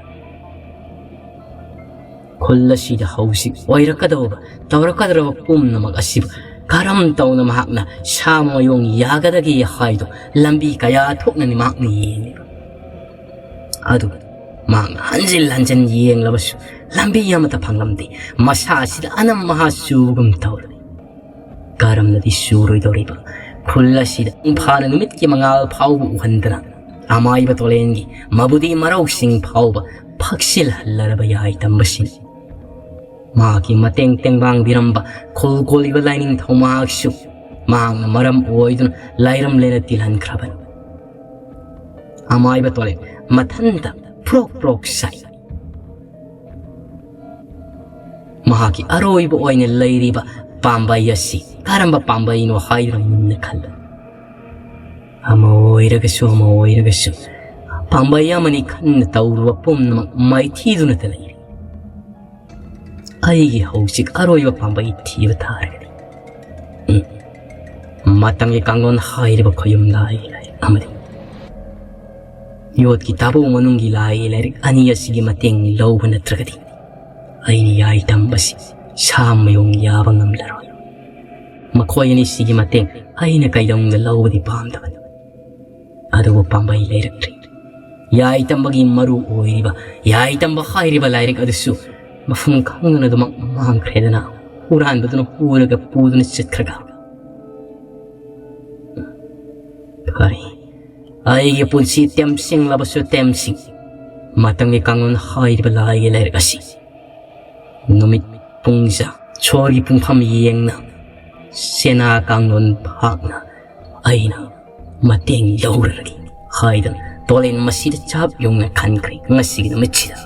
ꯈꯨꯜ ꯑꯁꯤꯗ ꯍꯧꯖꯤꯛ ꯑꯣꯏꯔꯛꯀꯗꯧꯕ, ꯇꯧꯔꯛꯀꯗꯧꯔꯕ ꯄꯨꯝꯅꯃꯛ ꯑꯁꯤꯕꯨ ꯀꯔꯝ ꯇꯧꯅ ꯃꯍꯥꯛꯅ ꯁꯥ ꯃꯌꯣꯡ ꯌꯥꯒꯗꯒꯦ ꯍꯥꯏꯗꯨ ꯂꯝꯕꯤ ꯀꯌꯥ ꯊꯣꯛꯅꯅꯤ ꯃꯍꯥꯛꯅ ꯌꯦꯡꯂꯤꯕ꯫ ꯑꯗꯨꯕꯨ ꯃꯍꯥꯛꯅ ꯍꯟꯖꯤꯟ ꯍꯟꯖꯤꯟ ꯌꯦꯡꯂꯕꯁꯨ ꯂꯝꯕꯤ ꯑꯃꯠꯇ ꯐꯪꯂꯝꯗꯦ꯫ ꯃꯁꯥ ꯑꯁꯤꯗ ꯑꯅꯝ ꯑꯍꯥ ꯆꯨꯕꯒꯨꯝ ꯇꯧꯔꯤ꯫ ꯀꯔꯝꯅꯗꯤ ꯆꯨꯔꯣꯏꯗꯧꯔꯤꯕ? ꯈꯨꯜ ꯑꯁꯤꯗ ꯃꯄꯨꯡ ꯐꯥꯅ ꯅꯨꯃꯤꯠꯀꯤ ꯃꯉꯥꯜ ꯐꯥꯎꯕ ꯎꯍꯟꯗꯅ ꯑꯃꯥꯏꯕ ꯇꯣꯂꯦꯟꯒꯤ ꯃꯕꯨꯗꯤ ꯃꯔꯧꯁꯤꯡ ꯐꯥꯎꯕ ꯐꯛꯆꯤꯜꯍꯜꯂꯔꯕ ꯌꯥꯏ ꯇꯝꯕꯁꯤꯅꯤ꯫ ꯃꯍꯥꯛꯀꯤ ꯃꯇꯦꯡ ꯇꯦꯡꯕꯥꯡꯕꯤꯔꯝꯕ ꯈꯨꯜ ꯀꯣꯜꯂꯤꯕ ꯂꯥꯏꯅꯤꯡꯊꯧ ꯃꯍꯥꯛꯁꯨ ꯃꯍꯥꯛꯅ ꯃꯔꯝ ꯑꯣꯏꯗꯨꯅ ꯂꯥꯏꯔꯝꯂꯦꯅ ꯇꯤꯜꯍꯟꯈ꯭ꯔꯕꯅꯤ꯫ ꯑꯃꯥꯏꯕ ꯇꯣꯂꯦꯟ ꯃꯊꯟꯇ ꯄ꯭ꯔꯣꯛ ꯄ꯭ꯔꯣꯛ ꯁꯥꯏ꯫ ꯃꯍꯥꯛꯀꯤ ꯑꯔꯣꯏꯕ ꯑꯣꯏꯅ ꯂꯩꯔꯤꯕ ꯄꯥꯝꯕꯩ ꯑꯁꯤ ꯀꯔꯝꯕ ꯄꯥꯝꯕꯩꯅꯣ ꯍꯥꯏꯗꯨꯅ ꯃꯨꯟꯅ ꯈꯜꯂꯨ꯫ ꯑꯃ ꯑꯣꯏꯔꯒꯁꯨ, ꯑꯃ ꯑꯣꯏꯔꯒꯁꯨ, ꯄꯥꯝꯕꯩ ꯑꯃꯅꯤ ꯈꯟꯅ ꯇꯧꯔꯨꯕ ꯄꯨꯝꯅꯃꯛ ꯃꯥꯏꯊꯤꯗꯨꯅꯇ ꯂꯩꯔꯤ꯫ ꯑꯩꯒꯤ ꯍꯧꯖꯤꯛ ꯑꯔꯣꯏꯕ ꯄꯥꯝꯕꯩ ꯊꯤꯕ ꯇꯥꯔꯒꯗꯤ, ꯃꯇꯝꯒꯤ ꯀꯥꯡꯂꯣꯟ ꯍꯥꯏꯔꯤꯕ ꯈꯣꯌꯨꯝ ꯂꯥꯏ ꯂꯥꯏꯔꯤꯛ ꯑꯃꯗꯤ ꯌꯣꯠꯀꯤ ꯇꯥꯕꯨ ꯃꯅꯨꯡꯒꯤ ꯂꯥꯏ ꯂꯥꯏꯔꯤꯛ ꯑꯅꯤ ꯑꯁꯤꯒꯤ ꯃꯇꯦꯡ ꯂꯧꯕ ꯅꯠꯇ꯭ꯔꯒꯗꯤ ꯑꯩꯅ ꯌꯥꯏ ꯇꯝꯕꯁꯤ ꯁꯥ ꯃꯌꯣꯡ ꯌꯥꯕ ꯉꯝꯂꯔꯣꯏ꯫ ꯃꯈꯣꯏ ꯑꯅꯤꯁꯤꯒꯤ ꯃꯇꯦꯡ ꯑꯩꯅ ꯀꯩꯗꯧꯅꯨꯡꯗ ꯂꯧꯕꯗꯤ ꯄꯥꯝꯗꯕꯅꯤ꯫ ꯑꯗꯨꯕꯨ ꯄꯥꯝꯕꯩ ꯂꯩꯔꯛꯇ꯭ꯔꯤ꯫ ꯌꯥꯏ ꯇꯝꯕꯒꯤ ꯃꯔꯨ ꯑꯣꯏꯔꯤꯕ ꯌꯥꯏ ꯇꯝꯕ ꯍꯥꯏꯔꯤꯕ ꯂꯥꯏꯔꯤꯛ ꯑꯗꯨꯁꯨ ꯃꯐꯝ ꯈꯪꯗꯅ ꯑꯗꯨꯃꯛ ꯃꯥꯡꯈ꯭ꯔꯦꯗꯅ, ꯍꯨꯔꯥꯟꯕꯗꯨꯅ ꯍꯨꯔꯒ ꯄꯨꯗꯨꯅ ꯆꯠꯈ꯭ꯔꯒ꯫ ꯐꯔꯦ, ꯑꯩꯒꯤ ꯄꯨꯟꯁꯤ ꯇꯦꯝꯁꯤꯡꯂꯕꯁꯨ ꯇꯦꯝꯁꯤꯡ, ꯃꯇꯝꯒꯤ ꯀꯥꯡꯂꯣꯟ ꯍꯥꯏꯔꯤꯕ ꯂꯥꯏꯒꯤ ꯂꯥꯏꯔꯤꯛ ꯑꯁꯤ ꯅꯨꯃꯤꯠ ꯄꯨꯡꯖꯥ ꯁꯣꯔꯒꯤ ꯄꯨꯡꯐꯝ ꯌꯦꯡꯅ ꯁꯦꯅꯥ ꯀꯥꯡꯂꯣꯟ ꯐꯥꯛꯅ ꯑꯩꯅ ꯃꯇꯦꯡ ꯂꯧꯔꯔꯒꯦ ꯍꯥꯏꯗꯅ ꯇꯣꯂꯦꯟ ꯃꯁꯤꯗ ꯆꯞ ꯌꯨꯡꯅ ꯈꯟꯈ꯭ꯔꯦ ꯉꯁꯤꯒꯤ ꯅꯨꯃꯤꯠꯁꯤꯗ꯫